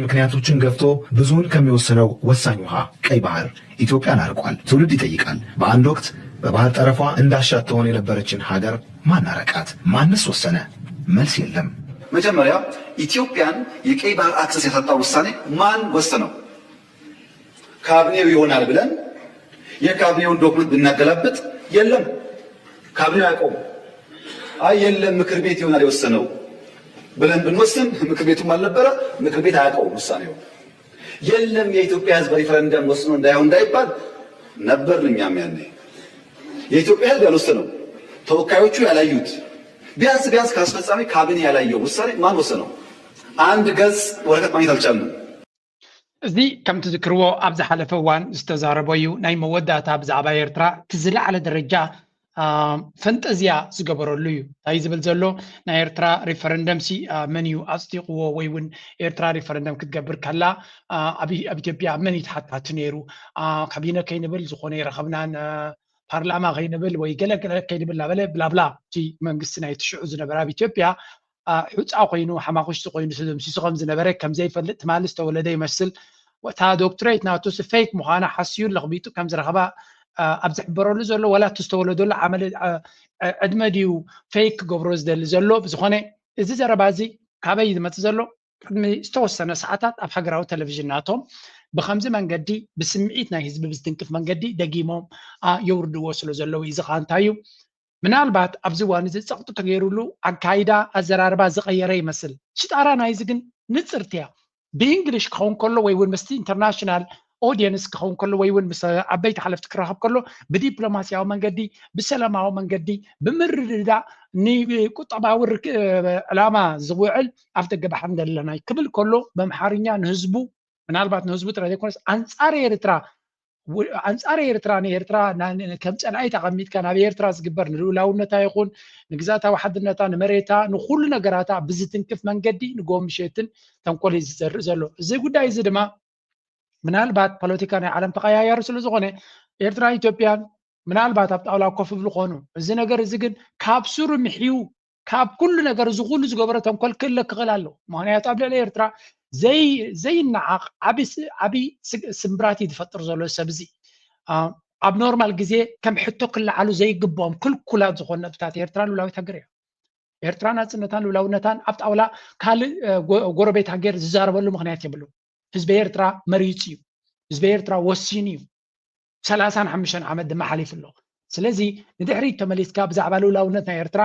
ምክንያቶችን ገፍቶ ብዙውን ከሚወስነው ወሳኝ ውሃ ቀይ ባህር ኢትዮጵያን አርቋል። ትውልድ ይጠይቃል። በአንድ ወቅት በባህር ጠረፏ እንዳሻት ትሆን የነበረችን ሀገር ማን አረቃት? ማንስ ወሰነ? መልስ የለም። መጀመሪያ ኢትዮጵያን የቀይ ባህር አክሰስ ያሳጣው ውሳኔ ማን ወሰነው? ካቢኔው ይሆናል ብለን የካቢኔውን ዶክመንት ብናገላብጥ የለም፣ ካቢኔው አያውቀውም። አይ የለም ምክር ቤት ይሆናል የወሰነው ብለን ብንወስን ምክር ቤቱም አልነበረ፣ ምክር ቤት አያውቀውም ውሳኔው። የለም የኢትዮጵያ ህዝብ ሪፈረንደም ወስኖ እንዳይሆን እንዳይባል ነበርን እኛም ያኔ። የኢትዮጵያ ህዝብ ያልወሰነው፣ ተወካዮቹ ያላዩት፣ ቢያንስ ቢያንስ ከአስፈጻሚ ካቢኔ ያላየው ውሳኔ ማን ወሰነው? አንድ ገጽ ወረቀት ማግኘት አልቻልንም። እዚ ከም ትዝክርዎ ኣብ ዝሓለፈ እዋን ዝተዛረቦ እዩ። ናይ መወዳእታ ብዛዕባ ኤርትራ እቲ ዝለዓለ ደረጃ ፈንጠዝያ ዝገበረሉ እዩ። እንታይ ዝብል ዘሎ ናይ ኤርትራ ሪፈረንደም ሲ መን እዩ ኣፅዲቕዎ ወይ እውን ኤርትራ ሪፈረንደም ክትገብር ከላ ኣብ ኢትዮጵያ መን እዩ ተሓታቲ ነይሩ? ካቢነ ከይንብል ዝኾነ ይረኸብናን ፓርላማ ከይንብል ወይ ገለገለ ከይንብል እናበለ ብላብላ እቲ መንግስቲ ናይቲ ሽዑ ዝነበረ ኣብ ኢትዮጵያ ሑፃ ኮይኑ ሓማኹሽቲ ኮይኑ ተደምሲሱ ከም ዝነበረ ከም ዘይፈልጥ ትማሊ ዝተወለደ ይመስል። እታ ዶክትሬት ናቱ ፌክ ምዃና ሓስዩ ለኽቢጡ ከም ዝረኸባ ኣብ ዝሕበረሉ ዘሎ ዋላ እቲ ዝተወለደሉ ዓመል ዕድመ ድዩ ፌክ ክገብሮ ዝደሊ ዘሎ? ብዝኾነ እዚ ዘረባ እዚ ካበይ ዝመፅእ ዘሎ? ቅድሚ ዝተወሰነ ሰዓታት ኣብ ሃገራዊ ቴሌቪዥን ናቶም ብኸምዚ መንገዲ ብስምዒት ናይ ህዝቢ ብዝትንክፍ መንገዲ ደጊሞም የውርድዎ ስለ ዘለዉ እዩ። እዚ ከዓ እንታይ እዩ? ምናልባት ኣብዚ እዋን እዚ ጸቕጢ ተገይሩሉ ኣካይዳ ኣዘራርባ ዝቐየረ ይመስል። ሽጣራ ናይዚ ግን ንጽርቲ እያ። ብእንግሊሽ ክኸውን ከሎ ወይ እውን ምስቲ ኢንተርናሽናል ኦድየንስ ክኸውን ከሎ ወይ እውን ምስ ዓበይቲ ሓለፍቲ ክራኸብ ከሎ ብዲፕሎማስያዊ መንገዲ ብሰላማዊ መንገዲ ብምርድዳእ ንቁጠባዊ ዕላማ ዝውዕል ኣፍ ደገ ባሕሪ እንደለና ክብል ከሎ በምሓርኛ ንህዝቡ ምናልባት ንህዝቡ ጥራይ ዘይኮነስ ኣንጻር ኤርትራ ኣንጻር ኤርትራ ንኤርትራ ከም ጸላኢት ኣቐሚጥካ ናብ ኤርትራ ዝግበር ንልኡላውነታ ይኹን ንግዛታዊ ሓድነታ ንመሬታ ንኹሉ ነገራታ ብዝትንክፍ መንገዲ ንጎ ምሸትን ተንኮል እዩ ዝዘርእ ዘሎ። እዚ ጉዳይ እዚ ድማ ምናልባት ፖለቲካ ናይ ዓለም ተቐያያሪ ስለ ዝኾነ ኤርትራን ኢትዮጵያን ምናልባት ኣብ ጣውላ ኮፍ ይብሉ ኾኑ። እዚ ነገር እዚ ግን ካብ ስሩ ምሕዩ ካብ ኩሉ ነገር እዚ ኩሉ ዝገበረ ተንኮል ክእለ ክኽእል ኣለዎ። ምኽንያቱ ኣብ ልዕሊ ኤርትራ ዘይነዓቕ ዓብዪ ስምብራት እዩ ዝፈጥር ዘሎ ሰብ እዚ። ኣብ ኖርማል ግዜ ከም ሕቶ ክለዓሉ ዘይግብኦም ክልኩላት ዝኾኑ ነጥብታት ኤርትራ ልኡላዊት ሃገር እያ። ኤርትራ ናጽነታን ልኡላውነታን ኣብ ጣውላ ካልእ ጎረቤት ሃገር ዝዛረበሉ ምኽንያት የብሉ። ህዝቢ ኤርትራ መሪጹ እዩ። ህዝቢ ኤርትራ ወሲኑ እዩ። ሰላሳን ሓሙሽተን ዓመት ድማ ሓሊፉ ኣሎ። ስለዚ ንድሕሪት ተመሊስካ ብዛዕባ ልኡላውነት ናይ ኤርትራ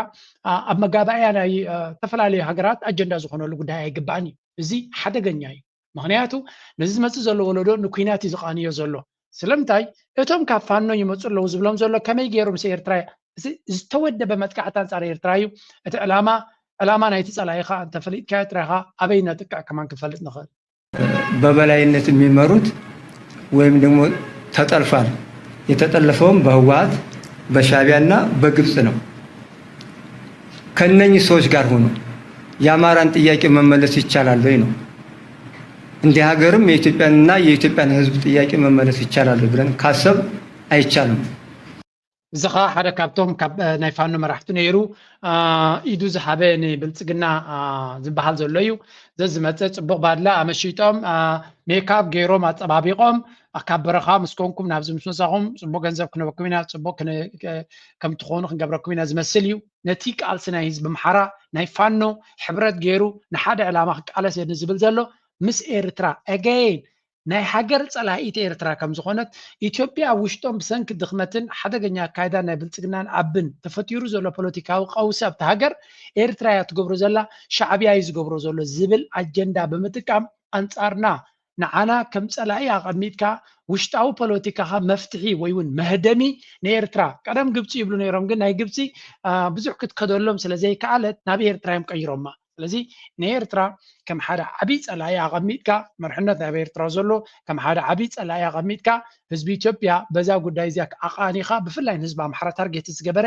ኣብ መጋባእያ ናይ ዝተፈላለዩ ሃገራት ኣጀንዳ ዝኾነሉ ጉዳይ ኣይግባእን እዩ። እዚ ሓደገኛ እዩ። ምኽንያቱ ነዚ ዝመፅእ ዘሎ ወለዶ ንኲናት እዩ ዝቓንዮ ዘሎ። ስለምንታይ እቶም ካብ ፋኖ ይመፁ ኣለዉ ዝብሎም ዘሎ ከመይ ገይሩ ምስ ኤርትራ ዝተወደበ መጥቃዕቲ ኣንፃር ኤርትራ እዩ። እቲ ዕላማ ዕላማ ናይቲ ፀላኢኻ እንተፈሊጥካዮ ጥራይኻ ኣበይ ነጥቅዕ ከማን ክንፈልጥ ንኽእል። በበላይነት የሚመሩት ወይም ደግሞ ተጠልፏል። የተጠለፈውም በህወሓት በሻቢያና በግብፅ ነው። ከነኚህ ሰዎች ጋር ሆኖ የአማራን ጥያቄ መመለስ ይቻላል ወይ ነው? እንደ ሀገርም የኢትዮጵያንና የኢትዮጵያን ህዝብ ጥያቄ መመለስ ይቻላል ብለን ካሰብ አይቻልም። እዚ ኸዓ ሓደ ካብቶም ካብ ናይ ፋኖ መራሕቲ ነይሩ ኢዱ ዝሃበ ንብልፅግና ዝበሃል ዘሎ እዩ። ዘዝመፀ ፅቡቕ ባድላ ኣመሺጦም ሜካፕ ገይሮም ኣፀባቢቖም ካብ በረኻ ምስ ኮንኩም ናብዚ ምስ መፃኹም ፅቡቕ ገንዘብ ክንበኩም ኢና፣ ፅቡቕ ከም ትኾኑ ክንገብረኩም ኢና ዝመስል እዩ። ነቲ ቃልሲ ናይ ህዝቢ ኣምሓራ ናይ ፋኖ ሕብረት ገይሩ ንሓደ ዕላማ ክቃለስ እየ ዝብል ዘሎ ምስ ኤርትራ again ናይ ሃገር ጸላኢት ኤርትራ ከም ዝኾነት ኢትዮጵያ ኣብ ውሽጦም ብሰንኪ ድኽመትን ሓደገኛ ኣካይዳን ናይ ብልጽግናን ኣብን ተፈጢሩ ዘሎ ፖለቲካዊ ቀውሲ ኣብቲ ሃገር ኤርትራ እያ ትገብሮ ዘላ፣ ሻዕብያ እዩ ዝገብሮ ዘሎ ዝብል ኣጀንዳ ብምጥቃም ኣንጻርና ንዓና ከም ጸላኢ ኣቐሚጥካ ውሽጣዊ ፖለቲካኻ መፍትሒ ወይ እውን መህደሚ ንኤርትራ ቀደም ግብጺ ይብሉ ነይሮም፣ ግን ናይ ግብጺ ብዙሕ ክትከደሎም ስለ ዘይከኣለት ናብ ኤርትራ እዮም ቀይሮማ። ስለዚ ንኤርትራ ከም ሓደ ዓብዪ ጸላኢ ኣቐሚጥካ መርሕነት ናይ ኤርትራ ዘሎ ከም ሓደ ዓብዪ ጸላኢ ኣቐሚጥካ ህዝቢ ኢትዮጵያ በዛ ጉዳይ እዚኣ ኣቓኒኻ ብፍላይ ንህዝቢ ኣምሓራ ታርጌት ዝገበረ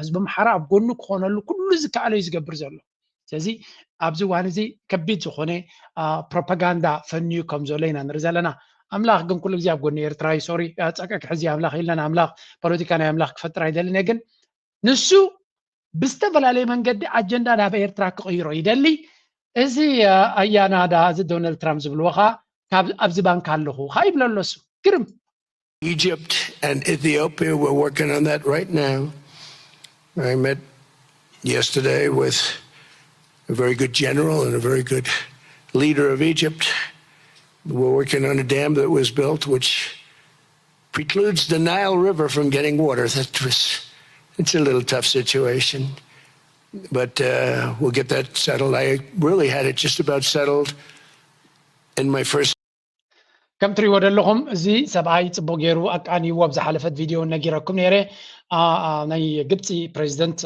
ህዝቢ ኣምሓራ ኣብ ጎኑ ክኾነሉ ኩሉ ዝከኣሎ እዩ ዝገብር ዘሎ። ስለዚ ኣብዚ እዋን እዚ ከቢድ ዝኾነ ፕሮፓጋንዳ ፈንዩ ከም ዘሎ ኢና ንርኢ ዘለና። ኣምላኽ ግን ኩሉ ግዜ ኣብ ጎኒ ኤርትራ እዩ። ሶሪ ጸቅዕ ክሕዚ ኣምላኽ ኢልና ኣምላኽ ፖለቲካ ናይ ኣምላኽ ክፈጥር ኣይደልን እየ ግን ንሱ ብዝተፈላለየ መንገዲ ኣጀንዳ ናብ ኤርትራ ክቕይሮ ይደሊ። እዚ ኣያናዳ እዚ ዶናልድ ትራምፕ ዝብልዎ ከዓ ኣብዚ ባንክ ኣለኹ ከዓ ይብለ ኣሎ እሱ። ግርም። Egypt and Ethiopia, we're working on that right now. I met yesterday with a very good general and a very good leader of Egypt. We're working on a dam that was built, which precludes the Nile River from getting water. That was, it's a little tough situation, but uh, we'll get that settled. I really had it just about settled in my first ከም ትሪእዎ ዘለኹም እዚ ሰብኣይ ፅቡቅ ገይሩ ኣቃኒዎ ኣብ ዝሓለፈት ቪድዮ ነጊረኩም ነይረ። ናይ ግብፂ ፕሬዚደንት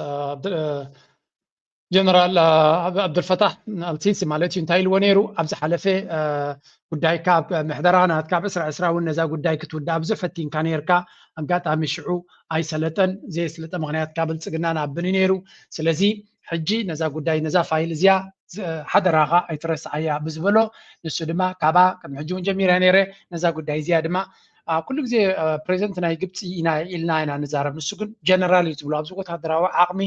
ጀነራል ኣብዱልፈታሕ ኣልሲሲ ማለት እዩ እንታይ ኢልዎ ነይሩ ኣብ ዝሓለፈ ጉዳይካ ኣብ ምሕደራ ናትካ ኣብ ዕስራ ዕስራ እውን ነዛ ጉዳይ ክትውዳእ ብዙሕ ፈቲንካ ነይርካ። ኣጋጣሚ ሽዑ ኣይሰለጠን። ዘየስለጠ ምክንያት ካብ ብልፅግና ንኣብኒ ነይሩ። ስለዚ ሕጂ ነዛ ጉዳይ ነዛ ፋይል እዚኣ ሓደራኻ ኣይትረስዓያ ብዝበሎ ንሱ ድማ ካባ ቅድሚ ሕጂ እውን ጀሚረ ነይረ ነዛ ጉዳይ እዚኣ ድማ ኩሉ ግዜ ፕሬዚደንት ናይ ግብፂ ኢና ኢልና ኢና ንዛረብ። ንሱ ግን ጀነራል እዩ ዝብሎ ኣብዚ ወታደራዊ ዓቕሚ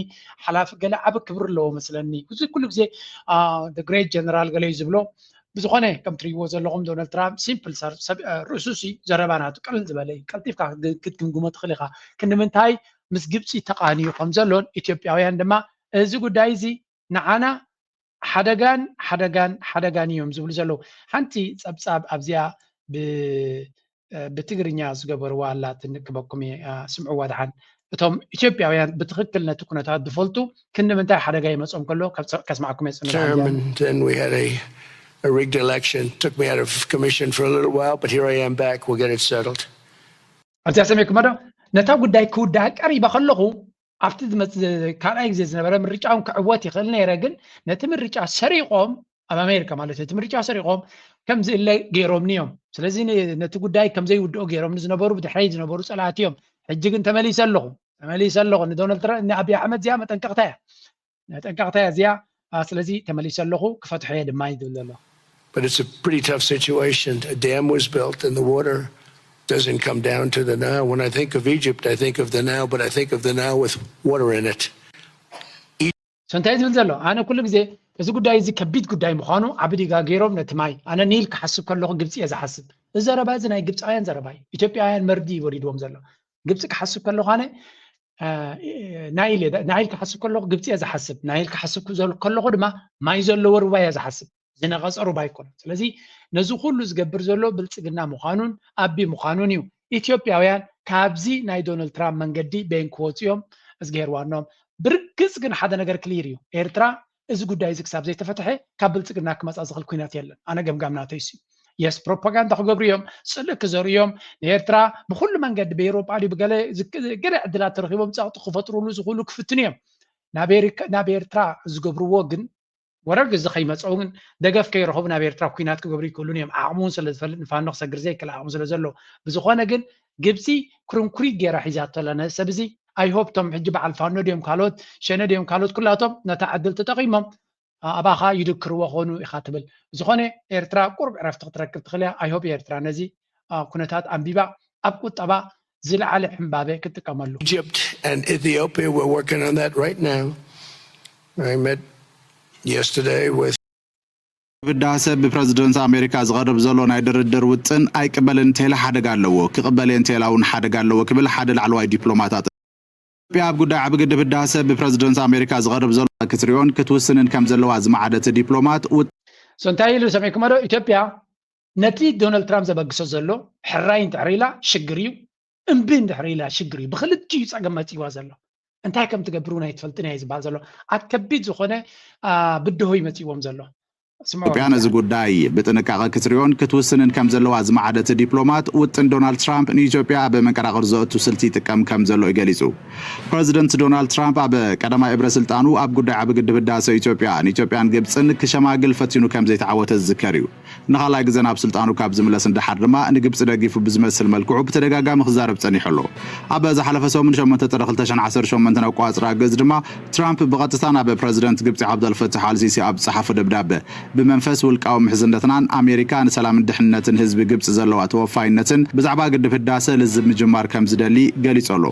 ሓላፊ ገለ ዓብ ክብሪ ኣለዎ መስለኒ። እዚ ኩሉ ግዜ ግሬት ጀነራል ገለ እዩ ዝብሎ። ብዝኾነ ከም ትሪእዎ ዘለኹም ዶናልድ ትራምፕ ሲምፕል ሰብ ርእሱ ሲ ዘረባ ናቱ ቀልል ዝበለ እዩ። ቀልጢፍካ ክትግምግሞ ትኽእል ኢኻ። ክንዲ ምንታይ ምስ ግብፂ ተቃንዩ ከም ዘሎን ኢትዮጵያውያን ድማ እዚ ጉዳይ እዚ ንዓና ሓደጋን ሓደጋን ሓደጋን እዮም ዝብሉ ዘለዉ። ሓንቲ ፀብፃብ ኣብዚኣ ብትግርኛ ዝገበርዋ ኣላትኒ ክበኩም እየ ስምዕዋ ደሓን። እቶም ኢትዮጵያውያን ብትኽክል ነቲ ኩነታት ዝፈልጡ ክንዲ ምንታይ ሓደጋ ይመፅኦም ከሎ ከስማዕኩም እየ ፅኑዕ Chairman, then we had a, a rigged election. Took me out of commission for a little while, but here I am back. We'll get it settled. ኣብዚኣ ሰሚዕኩሞ ዶ? ነታ ጉዳይ ክውዳእ ቀሪበ ከለኹ ኣብቲ ዝመፅእ ካልኣይ ግዜ ዝነበረ ምርጫ እውን ክዕወት ይኽእል ነይረ፣ ግን ነቲ ምርጫ ሰሪቖም ኣብ ኣሜሪካ ማለት ነቲ ምርጫ ሰሪቖም ከም ዝእለ ገይሮምኒ እዮም። ስለዚ ነቲ ጉዳይ ከም ዘይውድኦ ገይሮምኒ ዝነበሩ ብድሕረይ ዝነበሩ ፀላእቲ እዮም። ሕጂ ግን ተመሊሰ ኣለኹ ተመሊሰ ኣለኹ ንዶናልድ ትራምፕ ንኣብይ ኣሕመድ እዚኣ መጠንቀቕታ እያ መጠንቀቕታ እያ እዚኣ። ስለዚ ተመሊሰ ኣለኹ ክፈትሖ እየ ድማ እዩ ዝብል ዘሎ። But it's a pretty tough situation. A dam was built and the water doesn't come down to the Nile. When I think of Egypt, I think of the Nile, but I think of the Nile with water in it. So እንታይ ዝብል ዘሎ ኣነ ኩሉ ግዜ እዚ ጉዳይ እዚ ከቢድ ጉዳይ ምዃኑ ዓቢ ዲጋ ገይሮም ነቲ ማይ ኣነ ኒል ክሓስብ ከለኹ ግብፂ እየ ዝሓስብ። እዚ ዘረባ እዚ ናይ ግብፃውያን ዘረባ እዩ። ኢትዮጵያውያን መርዲ እዩ ወሪድዎም ዘሎ። ግብፂ ክሓስብ ከለኹ ኣነ ናይል እየ- ናይል ክሓስብ ከለኹ ግብፂ እየ ዝሓስብ። ናይል ክሓስብ ዘል- ከለኹ ድማ ማይ ዘለዎ ሩባ እየ ዝሓስብ። ዝነቐፀ ሩባ ኣይኮነን። ስለዚ ነዚ ኩሉ ዝገብር ዘሎ ብልፅግና ምዃኑን ኣቢ ምዃኑን እዩ። ኢትዮጵያውያን ካብዚ ናይ ዶናልድ ትራምፕ መንገዲ በይን ክወፁ እዮም። እዝግሄር ዋኖም ብርግፅ ግን ሓደ ነገር ክሊር እዩ። ኤርትራ እዚ ጉዳይ እዚ ክሳብ ዘይተፈትሐ ካብ ብልፅግና ክመፃ ዝኽእል ኩናት የለን። ኣነ ገምጋም ናተይ ሲ የስ ፕሮፓጋንዳ ክገብሩ እዮም፣ ፅልእ ክዘሩ እዮም። ንኤርትራ ብኩሉ መንገዲ ብኤሮጳ ድዩ ብገለ ዝክ- ገለ ዕድላት ተረኪቦም ፀቕጢ ክፈጥሩሉ ዝኽእሉ ክፍትኑ እዮም። ናብ ኤሪካ- ናብ ኤርትራ ዝገብርዎ ግን ወረግ እዚ ከይመፀው ግን ደገፍ ከይረኸቡ ናብ ኤርትራ ኩናት ክገብሩ ይክእሉን እዮም። ዓቕሙ እውን ስለ ዝፈልጥ ንፋኖ ክሰግር ዘይክእል ዓቕሙ ስለ ዘሎ ብዝኾነ ግን ግብፂ ክርንኩሪት ገይራ ሒዛቶ ኣላ ነዚ ሰብ እዚ። ኣይሆፕ ቶም ሕጂ በዓል ፋኖ ድዮም ካልኦት ሸነ ድዮም ካልኦት ኩላቶም ነታ ዕድል ተጠቒሞም ኣባኻ ይድክርዎ ኾኑ ኢኻ ትብል። ዝኾነ ኤርትራ ቁሩብ ዕረፍቲ ክትረክብ ትኽእል እያ። ኣይሆፕ ኤርትራ ነዚ ኩነታት ኣንቢባ ኣብ ቁጠባ ዝለዓለ ሕምባበ ክትጥቀመሉ። Egypt and Ethiopia, we're working on that right now. I met yesterday with ህዳሰ ብፕረዚደንት ኣሜሪካ ዝቐርብ ዘሎ ናይ ድርድር ውጥን ኣይቅበልን እንተኢለ ሓደጋ ኣለዎ፣ ክቕበል እየ እንተኢላ እውን ሓደጋ ኣለዎ ክብል ሓደ ላዕለዋይ ዲፕሎማት ኣጠ ኢትዮጵያ ኣብ ጉዳይ ዓቢ ግድብ ህዳሰ ብፕረዚደንት ኣሜሪካ ዝቐርብ ዘሎ ክትሪኦን ክትውስንን ከም ዘለዋ ዝመዓደቲ ዲፕሎማት ውጥ So እንታይ ኢሉ ሰሚዕኩሞ ዶ? ኢትዮጵያ ነቲ ዶናልድ ትራምፕ ዘበግሶ ዘሎ ሕራይ እንድሕር ኢላ ሽግር እዩ፣ እምቢ እንድሕር ኢላ ሽግር እዩ። ብክልቲኡ እዩ ፀገም መፂእዋ ዘሎ። እንታይ ከም ትገብር እውን ኣይትፈልጥን እያ እዩ ዝበሃል ዘሎ። ኣብ ከቢድ ዝኾነ ብድሆ እዩ መፂእዎም ዘሎ። ስምዑ ኢትዮጵያ ነዚ ጉዳይ ብጥንቃቐ ክትሪኦን ክትውስንን ከም ዘለዋ ዝመዓደቲ ዲፕሎማት ውጥን ዶናልድ ትራምፕ ንኢትዮጵያ ኣብ መንቀራቕር ዘእቱ ስልቲ ይጥቀም ከም ዘሎ እዩ ገሊጹ። ፕረዚደንት ዶናልድ ትራምፕ ኣብ ቀዳማይ እብረ ስልጣኑ ኣብ ጉዳይ ዓቢ ግድብ ህዳሰ ኢትዮጵያ ንኢትዮጵያን ግብጽን ክሸማግል ፈቲኑ ከም ዘይተዓወተ ዝዝከር እዩ። ንኻልኣይ ግዘ ናብ ስልጣኑ ካብ ዝምለስ ንደሓር ድማ ንግብጺ ደጊፉ ብዝመስል መልክዑ ብተደጋጋሚ ክዛረብ ጸኒሑ ኣሎ። ኣብ ዝሓለፈ ሰሙን ሸሞንተ ጥሪ ክልተ ሽሕን ዓሰርተ ሸሞንተን ኣቋጽራ ግእዝ ድማ ትራምፕ ብቐጥታ ናብ ፕረዚደንት ግብጺ ዓብደልፈታሕ ኣልሲሲ ኣብ ዝጸሓፎ ደብዳበ ብመንፈስ ውልቃዊ ምሕዝነትናን ኣሜሪካ ንሰላምን ድሕንነትን ህዝቢ ግብፂ ዘለዋ ተወፋይነትን ብዛዕባ ግድብ ህዳሰ ልዝብ ምጅማር ከም ዝደሊ ገሊጹ ኣሎ።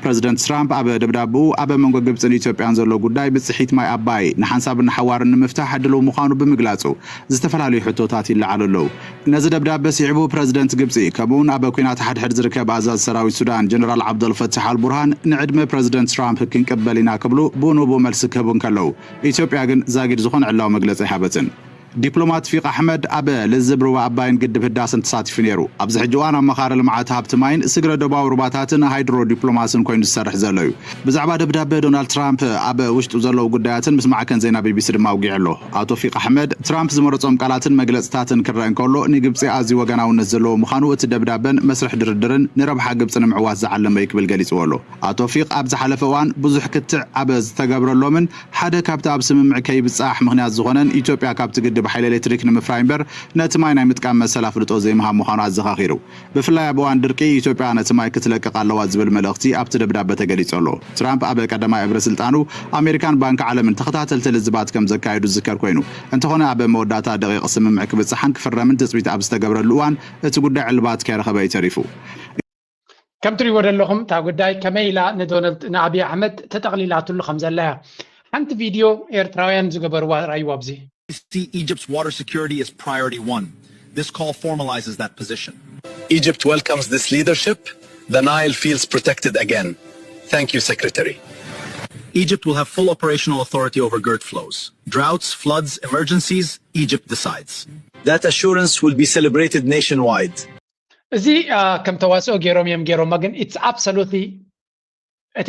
ፕረዚደንት ትራምፕ ኣብ ደብዳብኡ ኣብ መንጎ ግብፅን ኢትዮጵያን ዘሎ ጉዳይ ብፅሒት ማይ ኣባይ ንሓንሳብን ንሓዋርን ንምፍታሕ ድልው ምዃኑ ብምግላጹ ዝተፈላለዩ ሕቶታት ይለዓሉ ኣለዉ። ነዚ ደብዳበ ስዒቡ ፕረዚደንት ግብፂ ከምኡውን ኣብ ኲናት ሓድሕድ ዝርከብ ኣዛዚ ሰራዊት ሱዳን ጀነራል ዓብደልፈታሕ ኣልቡርሃን ንዕድመ ፕረዚደንት ትራምፕ ክንቅበል ኢና ክብሉ ብኡ ንብኡ መልሲ ክህቡ እንከለዉ ኢትዮጵያ ግን ዛጊድ ዝኾነ ዕላዊ መግለጺ ኣይሃበትን። ዲፕሎማት ፊቅ ኣሕመድ ኣብ ልዝብ ሩባ ኣባይን ግድብ ህዳሰን ተሳቲፉ ነይሩ። ኣብዚ ሕጂ እዋን ኣማኻሪ ልምዓት ሃብቲ ማይን ስግረ ዶባዊ ሩባታትን ሃይድሮ ዲፕሎማስን ኮይኑ ዝሰርሕ ዘሎ እዩ። ብዛዕባ ደብዳበ ዶናልድ ትራምፕ ኣብ ውሽጡ ዘለዉ ጉዳያትን ምስ ማዕከን ዜና ቢቢሲ ድማ ኣውጊዑ ኣሎ። ኣቶ ፊቅ ኣሕመድ ትራምፕ ዝመረጾም ቃላትን መግለጽታትን ክረአ እንከሎ ንግብጺ ኣዝዩ ወገናውነት ዘለዎ ምዃኑ እቲ ደብዳበን መስርሕ ድርድርን ንረብሓ ግብጺ ንምዕዋት ዝዓለመ እዩ ክብል ገሊጽዎ ኣሎ። ኣቶ ፊቅ ኣብ ዝሓለፈ እዋን ብዙሕ ክትዕ ኣብ ዝተገብረሎምን ሓደ ካብቲ ኣብ ስምምዕ ከይብጻሕ ምኽንያት ዝኾነን ኢትዮጵያ ካብቲ ግድብ ሓይሊ ኤሌክትሪክ ንምፍራይ እምበር ነቲ ማይ ናይ ምጥቃም መሰል ኣፍልጦ ዘይምሃብ ምዃኑ ኣዘኻኺሩ። ብፍላይ ኣብ እዋን ድርቂ ኢትዮጵያ ነቲ ማይ ክትለቅቕ ኣለዋ ዝብል መልእኽቲ ኣብቲ ደብዳበ ተገሊጹ ኣሎ። ትራምፕ ኣብ ቀዳማይ እብረ ስልጣኑ ኣሜሪካን ባንኪ ዓለምን ተኸታተልቲ ልዝባት ከም ዘካየዱ ዝዝከር ኮይኑ፣ እንተኾነ ኣብ መወዳእታ ደቂቕ ስምምዕ ክብጽሓን ክፍረምን ትጽቢት ኣብ ዝተገብረሉ እዋን እቲ ጉዳይ ዕልባት ከይረኸበ እዩ ተሪፉ። ከም ትሪእዎ ዘለኹም እታ ጉዳይ ከመይ ኢላ ንዶናልድ ንኣብይ ኣሕመድ ተጠቕሊላትሉ ከም ዘላ እያ። ሓንቲ ቪድዮ ኤርትራውያን ዝገበርዋ ራይዋ ኣብዚ see Egypt's water security as priority one. This call formalizes that position. Egypt welcomes this leadership. The Nile feels protected again. Thank you, Secretary. Egypt will have full operational authority over GERD flows. Droughts, floods, emergencies, Egypt decides. That assurance will be celebrated nationwide. እዚ ከም ተዋስኦ ገይሮም እዮም ገይሮማ ግን it's absolutely እቲ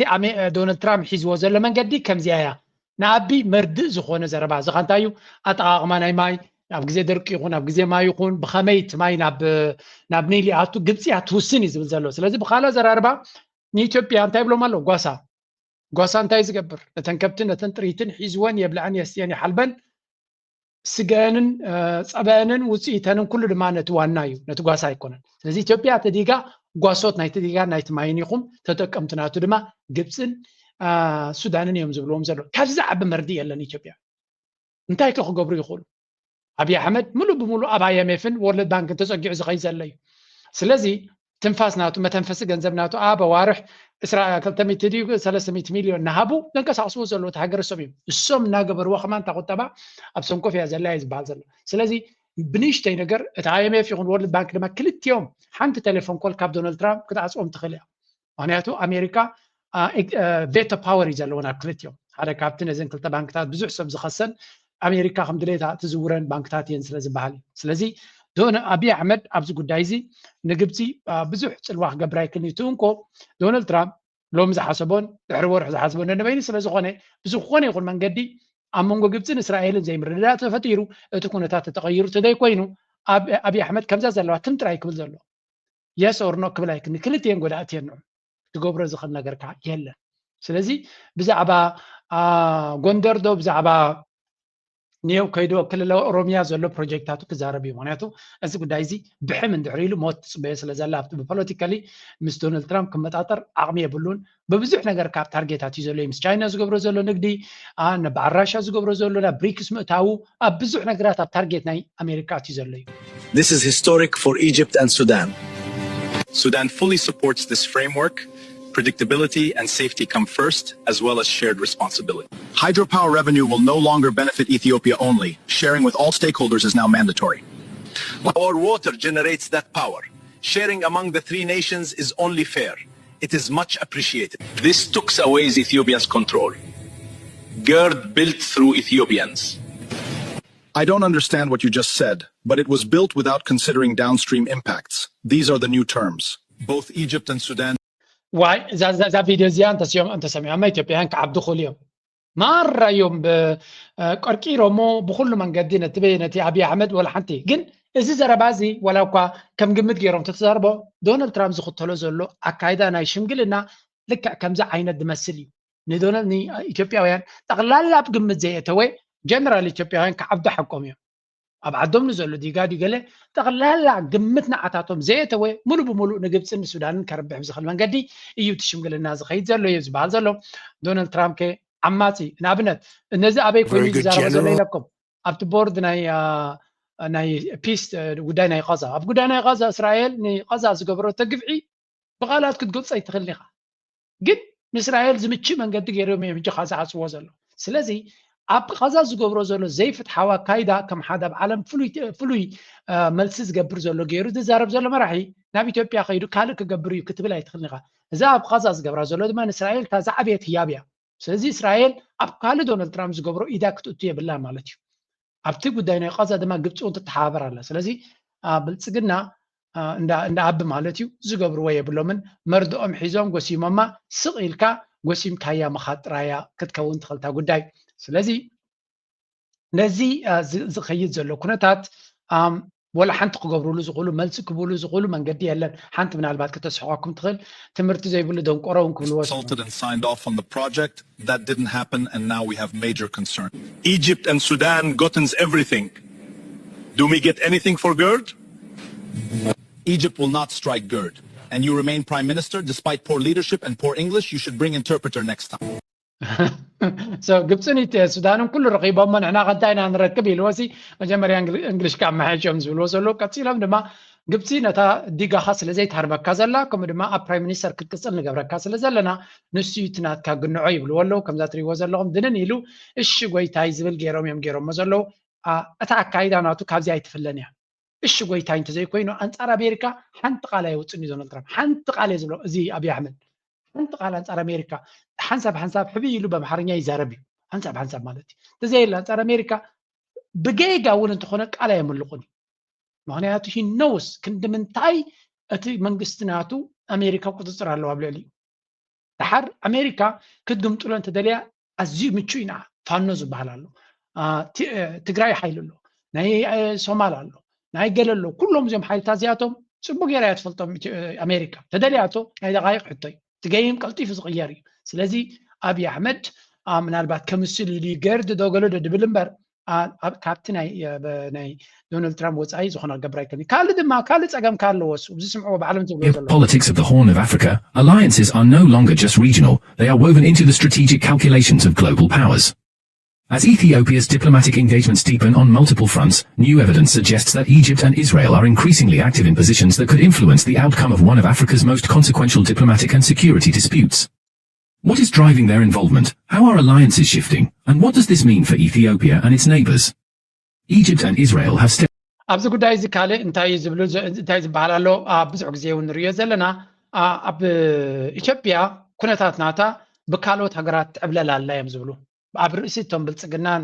ዶናልድ ትራምፕ ሒዝዎ ዘሎ መንገዲ ከምዚኣ እያ። ንኣቢ መርድእ ዝኾነ ዘረባ እዚ ኸ እንታይ እዩ? ኣጠቓቕማ ናይ ማይ ኣብ ግዜ ደርቂ ይኹን ኣብ ግዜ ማይ ይኹን ብኸመይ እቲ ማይ ናብ ኒል ይኣቱ ግብፂ እያ ትውስን እዩ ዝብል ዘሎ። ስለዚ ብኻልእ ኣዘራርባ ንኢትዮጵያ እንታይ ይብሎም ኣሎ? ጓሳ ጓሳ እንታይ ዝገብር? ነተን ከብትን ነተን ጥሪትን ሒዝወን የብልዐን የስትየን ይሓልበን። ስገአንን ፀበአንን ውፅኢተንን ኩሉ ድማ ነቲ ዋና እዩ፣ ነቲ ጓሳ ኣይኮነን። ስለዚ ኢትዮጵያ ተዲጋ ጓሶት ናይቲ ዲጋ ናይቲ ማይን ኢኹም ተጠቀምቲ ናቱ ድማ ግብፅን ሱዳንን እዮም ዝብልዎም ዘለዉ። ካብዚ ዝዓቢ መርድእ የለን ኢትዮጵያ። እንታይ ከ ክገብሩ ይኽእሉ? ኣብይ ኣሕመድ ሙሉእ ብሙሉእ ኣብ ኣይኤምኤፍን ወርልድ ባንክን ተፀጊዑ ዝኸይድ ዘሎ እዩ። ስለዚ ትንፋስ ናቱ መተንፈሲ ገንዘብ ናቱ ኣብ ኣዋርሕ ክልተ ሚእቲ ድዩ ሰለስተ ሚእቲ ሚልዮን እናሃቡ ዘንቀሳቕስዎ ዘለዉ እቲ ሃገረ ሰብ እዮም። እሶም እናገበርዎ ከማን እታ ቁጠባ ኣብ ሰንኮፍ እያ ዘላ እዩ ዝበሃል ዘሎ። ስለዚ ብንእሽተይ ነገር እቲ ኣይኤምኤፍ ይኹን ወርልድ ባንክ ድማ ክልቲኦም ሓንቲ ቴሌፎን ኮል ካብ ዶናልድ ትራምፕ ክትዓፅዎም ትኽእል እያ። ምክንያቱ ኣሜሪካ ቬቶ ፓወር እዩ ዘለዎ ናብ ክልቲኦም። ሓደ ካብቲ ነዘን ክልተ ባንክታት ብዙሕ ሰብ ዝኸሰን ኣሜሪካ ከም ድሌታ ትዝውረን ባንክታት እየን ስለ ዝበሃል እዩ። ስለዚ ዶነ ኣብይ ኣሕመድ ኣብዚ ጉዳይ እዚ ንግብፂ ብዙሕ ፅልዋ ክገብር ኣይክእልን እዩ። እቲ እንኮ ዶናልድ ትራምፕ ሎሚ ዝሓሰቦን ድሕሪ ወርሒ ዝሓስቦን ነንበይኑ ስለ ዝኾነ ብዝኾነ ይኹን መንገዲ ኣብ መንጎ ግብፅን እስራኤልን ዘይምርድዳእ ተፈጢሩ እቲ ኩነታት ተተቐይሩ ተዘይኮይኑ ኣብይ ኣሕመድ ከምዛ ዘለዋ ትም ጥራይ ክብል ዘሎ የስ ኦር ኖ ክብል ኣይክእልን። ክልቲኤን ጎዳእቲ እየን ንዑ። ትገብሮ ዝኽእል ነገር ከዓ የለን። ስለዚ ብዛዕባ ጎንደር ዶ ብዛዕባ ኒው ከይዶ ክልል ኦሮሚያ ዘሎ ፕሮጀክታቱ ክዛረብ እዩ። ምክንያቱ እዚ ጉዳይ እዚ ብሕም እንድሕር ኢሉ ሞት ትፅበዮ ስለ ዘላ ኣብቲ ብፖለቲካሊ ምስ ዶናልድ ትራምፕ ክመጣጠር ዓቕሚ የብሉን። ብብዙሕ ነገር ካብ ታርጌታት እዩ ዘሎ እዩ ምስ ቻይና ዝገብሮ ዘሎ ንግዲ፣ በዓል ራሻ ዝገብሮ ዘሎ ናብ ብሪክስ ምእታዉ ኣብ ብዙሕ ነገራት ኣብ ታርጌት ናይ ኣሜሪካ ኣትዩ ዘሎ እዩ። This is historic for Egypt and Sudan. Sudan fully supports this framework. Predictability and safety come first, as well as shared responsibility. Hydropower revenue will no longer benefit Ethiopia only. Sharing with all stakeholders is now mandatory. Our water generates that power. Sharing among the three nations is only fair. It is much appreciated. This takes away Ethiopia's control. GERD built through Ethiopians. I don't understand what you just said, but it was built without considering downstream impacts. These are the new terms. Both Egypt and Sudan. ዋይ እዛ ቪድዮ እዚኣ እንተሰሚዖማ ኢትዮጵያውያን ክዓብዱ ክእሉ እዮም። ማራ እዮም ቀርቂሮሞ ብኩሉ መንገዲ ነቲ ነቲ ኣብይ ኣሕመድ ወላ ሓንቲ። ግን እዚ ዘረባ እዚ ወላ እኳ ከም ግምት ገይሮም ተተዛርቦ ዶናልድ ትራምፕ ዝኽተሎ ዘሎ ኣካይዳ ናይ ሽምግልና ልክዕ ከምዚ ዓይነት ዝመስል እዩ። ንዶናልድ ንኢትዮጵያውያን ጠቕላላ ኣብ ግምት ዘየእተወ ጀነራል ኢትዮጵያውያን ክዓብዱ ሓቆም እዮም። ኣብ ዓዶም ንዘሎ ዲጋ ድዩ ገለ ጠቕላላ ግምት ንዓታቶም ዘየእተወ ሙሉእ ብሙሉእ ንግብፅን ንሱዳንን ከርብሕ ብዝኽእል መንገዲ እዩ እቲ ሽምግልና ዝኸይድ ዘሎ እዩ ዝበሃል ዘሎ። ዶናልድ ትራምፕ ከ ዓማፂ ንኣብነት ነዚ ኣበይ ኮይኑ ዝዛረቡ ዘሎ ኢለኩም ኣብቲ ቦርድ ናይ ናይ ፒስ ጉዳይ ናይ ቃዛ ኣብ ጉዳይ ናይ ቃዛ እስራኤል ንቃዛ ዝገበረቶ ግፍዒ ብቃላት ክትገልጾ ኣይትኽእልን ኢኻ። ግን ንእስራኤል ዝምችእ መንገዲ ገይሮም እዮም ሕጂ ቃዛ ዓጽዎ ዘሎ። ስለዚ ኣብ ቃዛ ዝገብሮ ዘሎ ዘይፍትሓዊ ኣካይዳ ከም ሓደ ኣብ ዓለም ፍሉይ ፍሉይ መልሲ ዝገብር ዘሎ ገይሩ ዝዛረብ ዘሎ መራሒ ናብ ኢትዮጵያ ከይዱ ካልእ ክገብር እዩ ክትብል ኣይትኽእልን ኢኻ። እዛ ኣብ ቃዛ ዝገብራ ዘሎ ድማ ንእስራኤል እታ ዝዓበየት ህያብ እያ። ስለዚ እስራኤል ኣብ ካልእ ዶናልድ ትራምፕ ዝገብሮ ኢዳ ክትእቱ የብላን ማለት እዩ። ኣብቲ ጉዳይ ናይ ቃዛ ድማ ግብፂ እውን ትተሓባበር ኣላ። ስለዚ ብልፅግና እንዳ ኣቢ ማለት እዩ ዝገብርዎ የብሎምን። መርድኦም ሒዞም ጎሲሞማ ስቕ ኢልካ ጎሲምካያ ምኻድ ጥራያ ክትከውን ትኽእልታ ጉዳይ። ስለዚ ነዚ ዝኸይድ ዘሎ ኩነታት ወላ ሓንቲ ክገብርሉ ዝኽእሉ መልሲ ክብሉ ዝኽእሉ መንገዲ የለን። ሓንቲ ምናልባት ከተስሕቐኩም ትኽእል ትምህርቲ ዘይብሉ ደንቆሮ እውን ክብልዎ consulted and signed off on the project. That didn't happen, and now we have major concern. Egypt and Sudan gottens everything. Do we get anything for GERD? Egypt will not strike GERD, and you remain prime minister despite poor leadership and poor English. You should bring interpreter next time. ግብፅን ሱዳንን ኩሉ ረኺቦሞ ንሕና ከንታይ ኢና ንረክብ ኢልዎ ሲ መጀመርያ እንግሊሽ ካብ መሓይሾም ዝብልዎ ዘለዉ። ቀፂሎም ድማ ግብፂ ነታ ዲጋኻ ስለ ዘይትሃርመካ ዘላ ከምኡ ድማ ኣብ ፕራይም ሚኒስተር ክትቅፅል ንገብረካ ስለ ዘለና ንሱ እዩ እቲ ናትካ ግንዖ ይብልዎ ኣለዉ። ከምዛ ትሪእዎ ዘለኹም ድንን ኢሉ እሺ ጎይታይ ዝብል ገይሮም እዮም ገይሮሞ ዘለዉ። እታ ኣካይዳ ናቱ ካብዚ ኣይትፍለን እያ። እሺ ጎይታይ እንተዘይኮይኑ ኣንፃር ኣሜሪካ ሓንቲ ቃል ኣየውፅን እዩ ዶናልድ ትራምፕ ሓንቲ ቃል እየ ዝብሎ። እዚ ኣብይ ኣሕመድ ሓንቲ ቃል ኣንፃር ኣሜሪካ ሓንሳብ ሓንሳብ ሕብይ ኢሉ በምሓርኛ ይዛረብ እዩ። ሓንሳብ ሓንሳብ ማለት እዩ። እንተዘየለ ኣንፃር ኣሜሪካ ብጌጋ እውን እንተኾነ ቃል ኣየምልቑን እዩ። ምክንያቱ ሂ ኖውስ ክንዲ ምንታይ እቲ መንግስቲ ናቱ ኣሜሪካ ቁፅፅር ኣለዋ ኣብ ልዕሊ እዩ። ድሓር ኣሜሪካ ክትግምጥሎ እንተደልያ ኣዝዩ ምቹ እዩ ንዓ። ፋኖ ዝበሃል ኣሎ፣ ትግራይ ሓይሊ ኣሎ፣ ናይ ሶማል ኣሎ፣ ናይ ገለ ኣሎ። ኩሎም እዚኦም ሓይልታት እዚኣቶም ፅቡቅ ገይራ እያ ትፈልጦም ኣሜሪካ። ተደልያቶ ናይ ደቃይቅ ሕቶ እዩ። እቲ ገይም ቀልጢፉ ዝቅየር እዩ። ስለዚ ኣብይ ኣሕመድ ምናልባት ከምስል ኢሉ ገርድ ዶ ገለ ዶ ድብል እምበር ካብቲ ናይ ዶናልድ ትራምፕ ወፃኢ ዝኾነ ክገብር ኣይክእልን። ካልእ ድማ ካልእ ፀገም ካለዎ እሱ ዝስምዕዎ ባዕሎም ዝብሎ ዘሎ politics of the Horn of Africa, alliances are no longer just regional, they are woven into the strategic calculations of global powers. As Ethiopia's diplomatic engagements deepen on multiple fronts, new evidence suggests that Egypt and Israel are increasingly active in positions that could influence the outcome of one of Africa's most consequential diplomatic and security disputes. What is driving their involvement? How are alliances shifting? And what does this mean for Ethiopia and its neighbors? Egypt and Israel have stepped ኣብዚ ጉዳይ እዚ ካልእ እንታይ ዝብሉ እንታይ ዝበሃል ኣሎ? ኣብ ብዙሕ ግዜ እውን ንሪኦ ዘለና ኣብ ኢትዮጵያ ኩነታት ናታ ብካልኦት ሃገራት ትዕብለል ኣላ እዮም ዝብሉ። ኣብ ርእሲ እቶም ብልፅግናን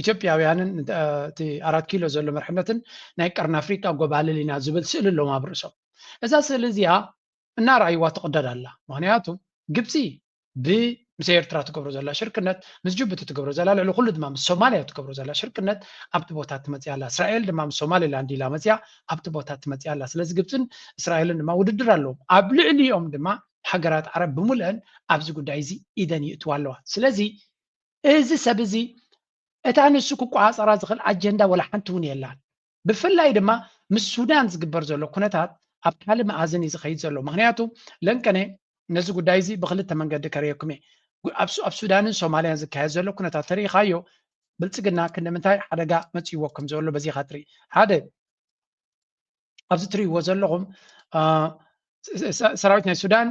ኢትዮጵያውያንን እቲ ኣራት ኪሎ ዘሎ መርሕነትን ናይ ቀርኒ ኣፍሪቃ ጎባልል ኢና ዝብል ስእሊ ኣለዎም ኣብ ርእሶም። እዛ ስእሊ እዚኣ እናረኣይዋ ትቕደድ ኣላ። ምክንያቱ ግብፂ ብ ምስ ኤርትራ ትገብሮ ዘላ ሽርክነት ምስ ጅቡቲ ትገብሮ ዘላ ልዕሊ ኩሉ ድማ ምስ ሶማልያ ትገብሮ ዘላ ሽርክነት ኣብቲ ቦታ ትመፅእ ኣላ። እስራኤል ድማ ምስ ሶማሊላንድ ኢላ መፅያ ኣብቲ ቦታ ትመፅእ ኣላ። ስለዚ ግብፅን እስራኤልን ድማ ውድድር ኣለዎም። ኣብ ልዕሊኦም ድማ ሃገራት ዓረብ ብምልአን ኣብዚ ጉዳይ እዚ ኢደን ይእትዋ ኣለዋ። ስለዚ እዚ ሰብ እዚ እታ ንሱ ክቋፃፀራ ዝኽእል ኣጀንዳ ወላ ሓንቲ እውን የላን። ብፍላይ ድማ ምስ ሱዳን ዝግበር ዘሎ ኩነታት ኣብ ካልእ መኣዝን እዩ ዝኸይድ ዘሎ። ምክንያቱ ለንቀነ ነዚ ጉዳይ እዚ ብክልተ መንገዲ ከርእየኩም እየ። ኣብ ሱዳንን ሶማልያን ዝካየድ ዘሎ ኩነታት ተሪኢኻዮ ብልፅግና ክንደምንታይ ሓደጋ መፅእዎ ከም ዘሎ በዚኻ ትርኢ። ሓደ ኣብዚ ትርእይዎ ዘለኹም ሰራዊት ናይ ሱዳን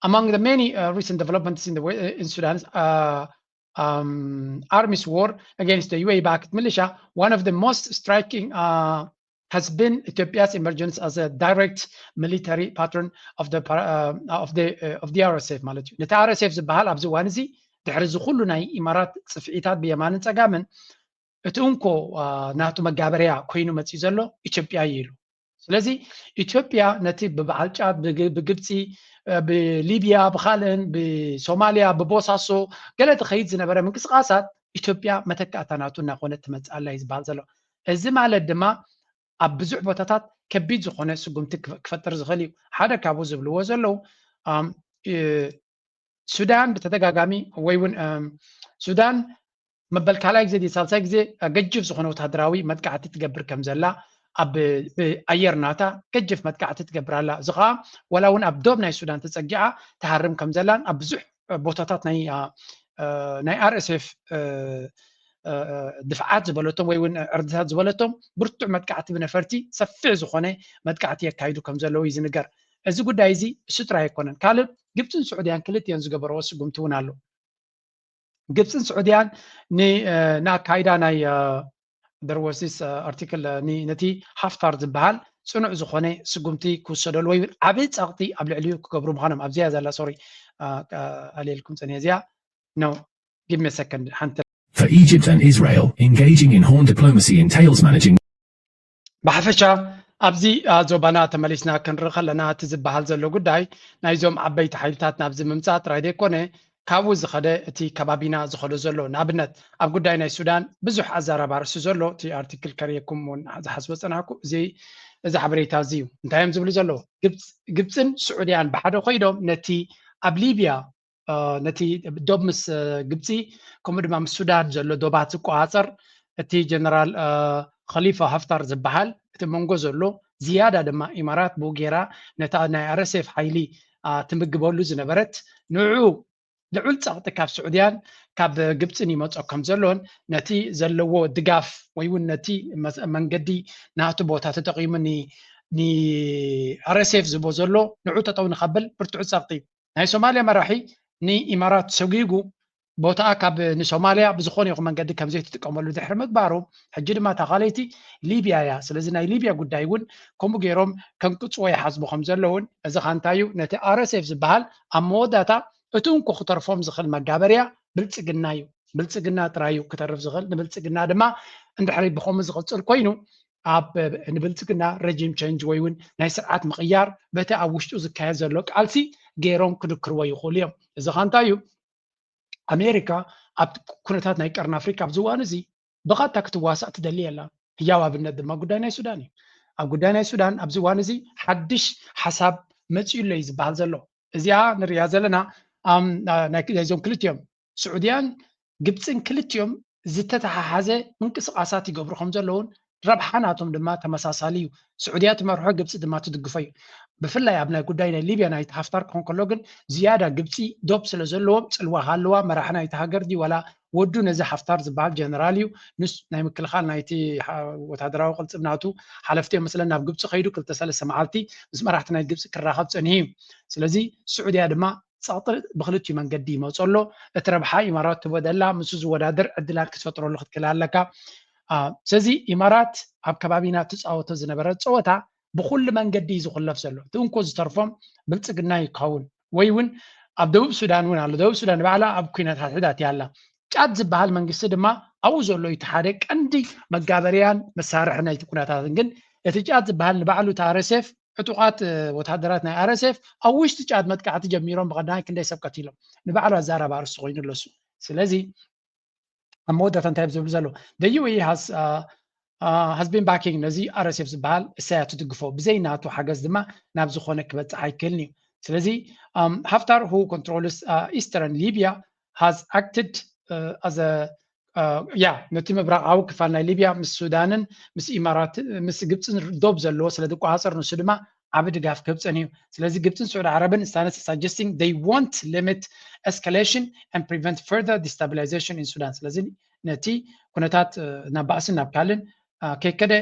among the many recent developments in the in Sudan's army's war against the U A E backed militia, one of the most striking has been Ethiopia's emergence as a direct military patron of the of the of the R S F ማለት እዩ። ነቲ R S F ዝበሃል ኣብዚ እዋን እዚ ድሕሪ እዚ ኩሉ ናይ ኢማራት ፅፍዒታት ብየማንን ፀጋምን እቲ እንኮ ናቱ መጋበርያ ኮይኑ መፅዩ ዘሎ ኢትዮጵያ እዩ ኢሉ። ስለዚ ኢትዮጵያ ነቲ ብበዓል ጫት ብግብፂ ብሊብያ ብካልእን ብሶማልያ ብቦሳሶ ገለ ትኸይድ ዝነበረ ምንቅስቃሳት ኢትዮጵያ መተካእታ ናቱ እናኮነት ትመፅእ ኣላ እዩ ዝበሃል ዘሎ። እዚ ማለት ድማ ኣብ ብዙሕ ቦታታት ከቢድ ዝኾነ ስጉምቲ ክፈጥር ዝኽእል እዩ። ሓደ ካብኡ ዝብልዎ ዘለዉ ሱዳን ብተደጋጋሚ ወይ እውን ሱዳን መበል ካልኣይ ግዜ ሳልሳይ ግዜ ገጅፍ ዝኾነ ወታደራዊ መጥቃዕቲ ትገብር ከም ዘላ ኣብ ኣየር ናታ ገጅፍ መጥቃዕቲ ትገብር ኣላ። እዚ ከዓ ወላ እውን ኣብ ዶብ ናይ ሱዳን ተፀጊዓ ትሃርም ከም ዘላን ኣብ ብዙሕ ቦታታት ናይ ናይ R S F ድፍዓት ዝበለቶም ወይ እውን ዕርድታት ዝበለቶም ብርቱዕ መጥቃዕቲ ብነፈርቲ ሰፊሕ ዝኾነ መጥቃዕቲ የካይዱ ከም ዘለዉ እዩ ዝንገር። እዚ ጉዳይ እዚ እሱ ጥራይ ኣይኮነን። ካልእ ግብፅን ስዑድያን ክልቲኦን ዝገበረዎ ስጉምቲ እውን ኣሎ። ግብፅን ስዑድያን ንኣካይዳ ናይ there was this article ነቲ ሃፍታር ዝበሃል ፅኑዕ ዝኾነ ስጉምቲ ክውሰደሉ ወይ ዓብዪ ፀቕጢ ኣብ ልዕሊኡ ክገብሩ ምዃኖም ኣብዚያ ዘላ ሶሪ ኣልየልኩም ፀኒሐ እዚኣ ነው give me a second ሓንቲ For Egypt and Israel, engaging in Horn diplomacy entails managing ብሓፈሻ ኣብዚ ዞባና ተመሊስና ክንርኢ ከለና እቲ ዝበሃል ዘሎ ጉዳይ ናይዞም ዓበይቲ ሓይልታት ናብዚ ምምፃእ ጥራይ ዘይኮነ ካብኡ ዝኸደ እቲ ከባቢና ዝኸዶ ዘሎ ንኣብነት ኣብ ጉዳይ ናይ ሱዳን ብዙሕ ኣዛራቢ ኣርእስቲ ዘሎ እቲ ኣርቲክል ከርእየኩም እውን ዝሓስቦ ዝፀናሕኩ እዚ እዚ ሓበሬታ እዚ እዩ። እንታይ እዮም ዝብሉ ዘለዉ? ግብፅን ስዑድያን ብሓደ ኮይዶም ነቲ ኣብ ሊብያ ነቲ ዶብ ምስ ግብፂ ከምኡ ድማ ምስ ሱዳን ዘሎ ዶባት ዝቆፃፀር እቲ ጀነራል ኸሊፋ ሃፍታር ዝበሃል እቲ መንጎ ዘሎ ዝያዳ ድማ ኢማራት ብኡ ገይራ ነታ ናይ ኣረሴፍ ሓይሊ ትምግበሉ ዝነበረት ንዑ ልዑል ፀቕጢ ካብ ስዑድያን ካብ ግብፅን ይመፆ ከም ዘሎን ነቲ ዘለዎ ድጋፍ ወይ እውን ነቲ መንገዲ ናቱ ቦታ ተጠቂሙ ንኣረሴፍ ዝቦ ዘሎ ንዑ ጠጠው ንኸብል ብርቱዕ ፀቕጢ ናይ ሶማልያ መራሒ ንኢማራት ሰጒጉ ቦታኣ ካብ ንሶማልያ ብዝኾነ ይኹን መንገዲ ከም ዘይትጥቀመሉ ድሕሪ ምግባሩ ሕጂ ድማ እታ ካልኣይቲ ሊብያ እያ። ስለዚ ናይ ሊብያ ጉዳይ እውን ከምኡ ገይሮም ከንቅፅዎ ይሓስቡ ከም ዘለውን እዚ ኻንታዩ ነቲ ኣረሴፍ ዝበሃል ኣብ መወዳእታ እቲ እንኮ ክተርፎም ዝኽእል መጋበርያ ብልፅግና እዩ። ብልፅግና ጥራይ እዩ ክተርፍ ዝኽእል። ንብልፅግና ድማ እንድሕሪ ብኸምኡ ዝቕፅል ኮይኑ ኣብ ንብልፅግና ረጂም ቸንጅ ወይ እውን ናይ ስርዓት ምቕያር በቲ ኣብ ውሽጡ ዝካየድ ዘሎ ቃልሲ ገይሮም ክድክርዎ ይኽእሉ እዮም። እዚ ኻንታ እዩ ኣሜሪካ ኣብ ኩነታት ናይ ቀርኒ ኣፍሪካ ኣብዚ እዋን እዚ ብቐጥታ ክትዋሳእ ትደሊ የላ። ህያው ኣብነት ድማ ጉዳይ ናይ ሱዳን እዩ። ኣብ ጉዳይ ናይ ሱዳን ኣብዚ እዋን እዚ ሓድሽ ሓሳብ መፂኡ ኣሎ እዩ ዝበሃል ዘሎ። እዚኣ ንሪኣ ዘለና ናይዞም ክልቲኦም ስዑድያን ግብፅን ክልቲኦም ዝተተሓሓዘ ምንቅስቃሳት ይገብሩ ከም ዘለውን ረብሓ ናቶም ድማ ተመሳሳሊ እዩ። ስዑድያ ትመርሖ ግብፂ ድማ ትድግፎ እዩ። ብፍላይ ኣብ ናይ ጉዳይ ናይ ሊብያ ናይቲ ሃፍታር ክኾን ከሎ ግን ዝያዳ ግብፂ ዶብ ስለ ዘለዎም ፅልዋ ሃለዋ መራሒ ናይቲ ሃገር ድዩ ዋላ ወዱ ነዚ ሓፍታር ዝበሃል ጀነራል እዩ። ንስ ናይ ምክልኻል ናይቲ ወታደራዊ ቅልፅም ናቱ ሓለፍቲ እዮም መስለን ናብ ግብፂ ከይዱ ክልተ ሰለስተ መዓልቲ ምስ መራሕቲ ናይ ግብፂ ክራኸብ ፀኒሑ እዩ። ስለዚ ስዑድያ ድማ ፀቕጢ ብክልቲኡ መንገዲ ይመፁ ኣሎ። እቲ ረብሓ ኢማራት ትህቦ ደላ ምስኡ ዝወዳደር ዕድላት ክትፈጥረሉ ክትክእል ኣለካ። ስለዚ ኢማራት ኣብ ከባቢና ትፃወቶ ዝነበረ ፀወታ ብኩሉ መንገዲ እዩ ዝኩለፍ ዘሎ። እቲ እንኮ ዝተርፎም ብልፅግና ይከውን ወይ እውን ኣብ ደቡብ ሱዳን እውን ኣሎ። ደቡብ ሱዳን ባዕላ ኣብ ኩናት ሓድሕድ ኣትያ ኣላ። ጫድ ዝበሃል መንግስቲ ድማ ኣብኡ ዘሎ እቲ ሓደ ቀንዲ መጋበርያን መሳርሒ ናይቲ ኩነታትን ግን እቲ ጫድ ዝበሃል ንባዕሉ እቲ ኣረሴፍ ዕጡቓት ወታደራት ናይ ኣረሴፍ ኣብ ውሽጢ ጫድ መጥቃዕቲ ጀሚሮም ብቐዳማይ ክንደይ ሰብ ቀቲሎም ንባዕሉ ኣዛራቢ ኣርእስቲ ኮይኑ ኣለሱ። ስለዚ ኣብ መወዳእታ እንታይ ዝብሉ ዘሎ the U A E has uh, uh, has been backing ነዚ ኣረሴፍ ዝበሃል እሳያ ትድግፎ ብዘይ ናቱ ሓገዝ ድማ ናብ ዝኾነ ክበፅሕ ኣይክእልን እዩ። ስለዚ ሃፍታር who controls eastern Libya has acted as a ያ ነቲ ምብራቓዊ ክፋል ናይ ሊብያ ምስ ሱዳንን ምስ ኢማራት ምስ ግብፅን ዶብ ዘለዎ ስለ ዝቆፃፀር ንሱ ድማ ዓቢ ድጋፍ ክህብ ፀኒሑ። ስለዚ ግብፅን ስዑድ ዓረብን stance suggesting they want limit escalation and prevent further destabilization in Sudan። ስለዚ ነቲ ኩነታት ናብ ባእስን ናብ ካልእን ከይከደ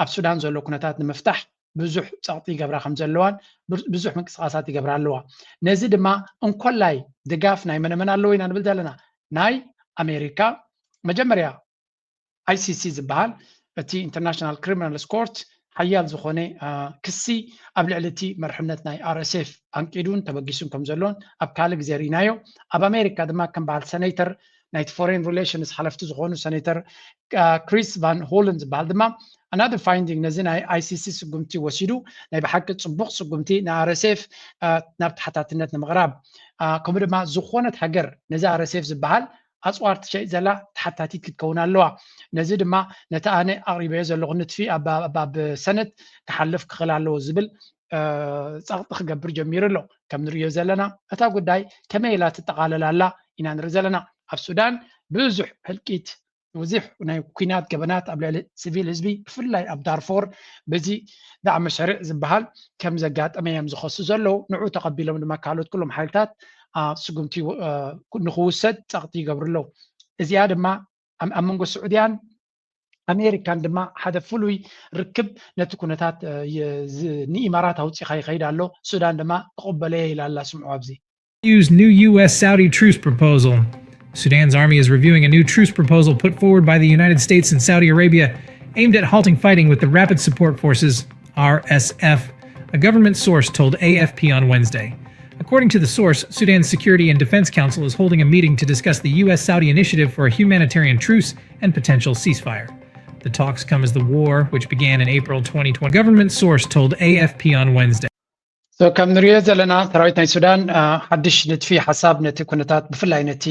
ኣብ ሱዳን ዘሎ ኩነታት ንምፍታሕ ብዙሕ ፀቕጢ ይገብራ ከም ዘለዋን ብዙሕ ምንቅስቃሳት ይገብራ ኣለዋ። ነዚ ድማ እንኮላይ ድጋፍ ናይ መነመን ኣለዎ ኢና ንብል ዘለና ናይ ኣሜሪካ መጀመርያ I C C ዝበሃል እቲ ኢንተርናሽናል ክሪሚናል ኮርት ሓያል ዝኾነ ክሲ ኣብ ልዕሊ እቲ መርሕነት ናይ R S F ኣንቂዱን ተበጊሱን ከም ዘሎን ኣብ ካልእ ግዜ ርኢናዮ። ኣብ ኣሜሪካ ድማ ከም በሃል ሰኔተር ናይቲ ፎሬን ሪሌሽንስ ሓለፍቲ ዝኾኑ ሰኔተር ክሪስ ቫን ሆለን ዝበሃል ድማ another finding ነዚ ናይ I C C ስጉምቲ ወሲዱ ናይ ብሓቂ ፅቡቕ ስጉምቲ ን R S F ናብ ተሓታትነት ንምቕራብ ከምኡ ድማ ዝኾነት ሃገር ነዚ R S F ዝበሃል ኣፅዋር ትሸይጥ ዘላ ተሓታቲት ክትከውን ኣለዋ። ነዚ ድማ ነቲ ኣነ ኣቕሪበዮ ዘለኹ ንትፊ ኣብ ሰነት ክሓልፍ ክኽእል ኣለዎ ዝብል ፀቕጢ ክገብር ጀሚሩ ኣሎ። ከም ንሪኦ ዘለና እታ ጉዳይ ከመይ ኢላ ትጠቓለል ኣላ ኢና ንርኢ ዘለና። ኣብ ሱዳን ብዙሕ ህልቂት ብዙሕ ናይ ኩናት ገበናት ኣብ ልዕሊ ስቪል ህዝቢ ብፍላይ ኣብ ዳርፎር በዚ ዳዕመ ሸሪዕ ዝበሃል ከም ዘጋጠመ እዮም ዝኸሱ ዘለዉ። ንዑ ተቐቢሎም ድማ ካልኦት ኩሎም ሓይልታት ስጉምቲ ንክውሰድ ፀቕጢ ይገብሩ ኣለዉ። እዚኣ ድማ ኣብ መንጎ ስዑድያን ኣሜሪካን ድማ ሓደ ፍሉይ ርክብ ነቲ ኩነታት ንኢማራት ኣውፂኻ ይኸይድ ኣሎ። ሱዳን ድማ ክቕበለየ ኢላ ኣላ። ስምዑ ኣብዚ። New U S Saudi truce proposal. Sudan's army is reviewing a new truce proposal put forward by the United States and Saudi Arabia aimed at halting fighting with the Rapid Support Forces, R S F, a government source told A F P on Wednesday. According to the source, Sudan's Security and Defense Council is holding a meeting to discuss the U S Saudi initiative for a humanitarian truce and potential ceasefire. The talks come as the war, which began in April twenty twenty, government source told A F P on Wednesday. So ከም ንሪኦ ዘለና ሰራዊት ናይ ሱዳን ሓድሽ ንድፊ ሓሳብ ነቲ ኩነታት ብፍላይ ነቲ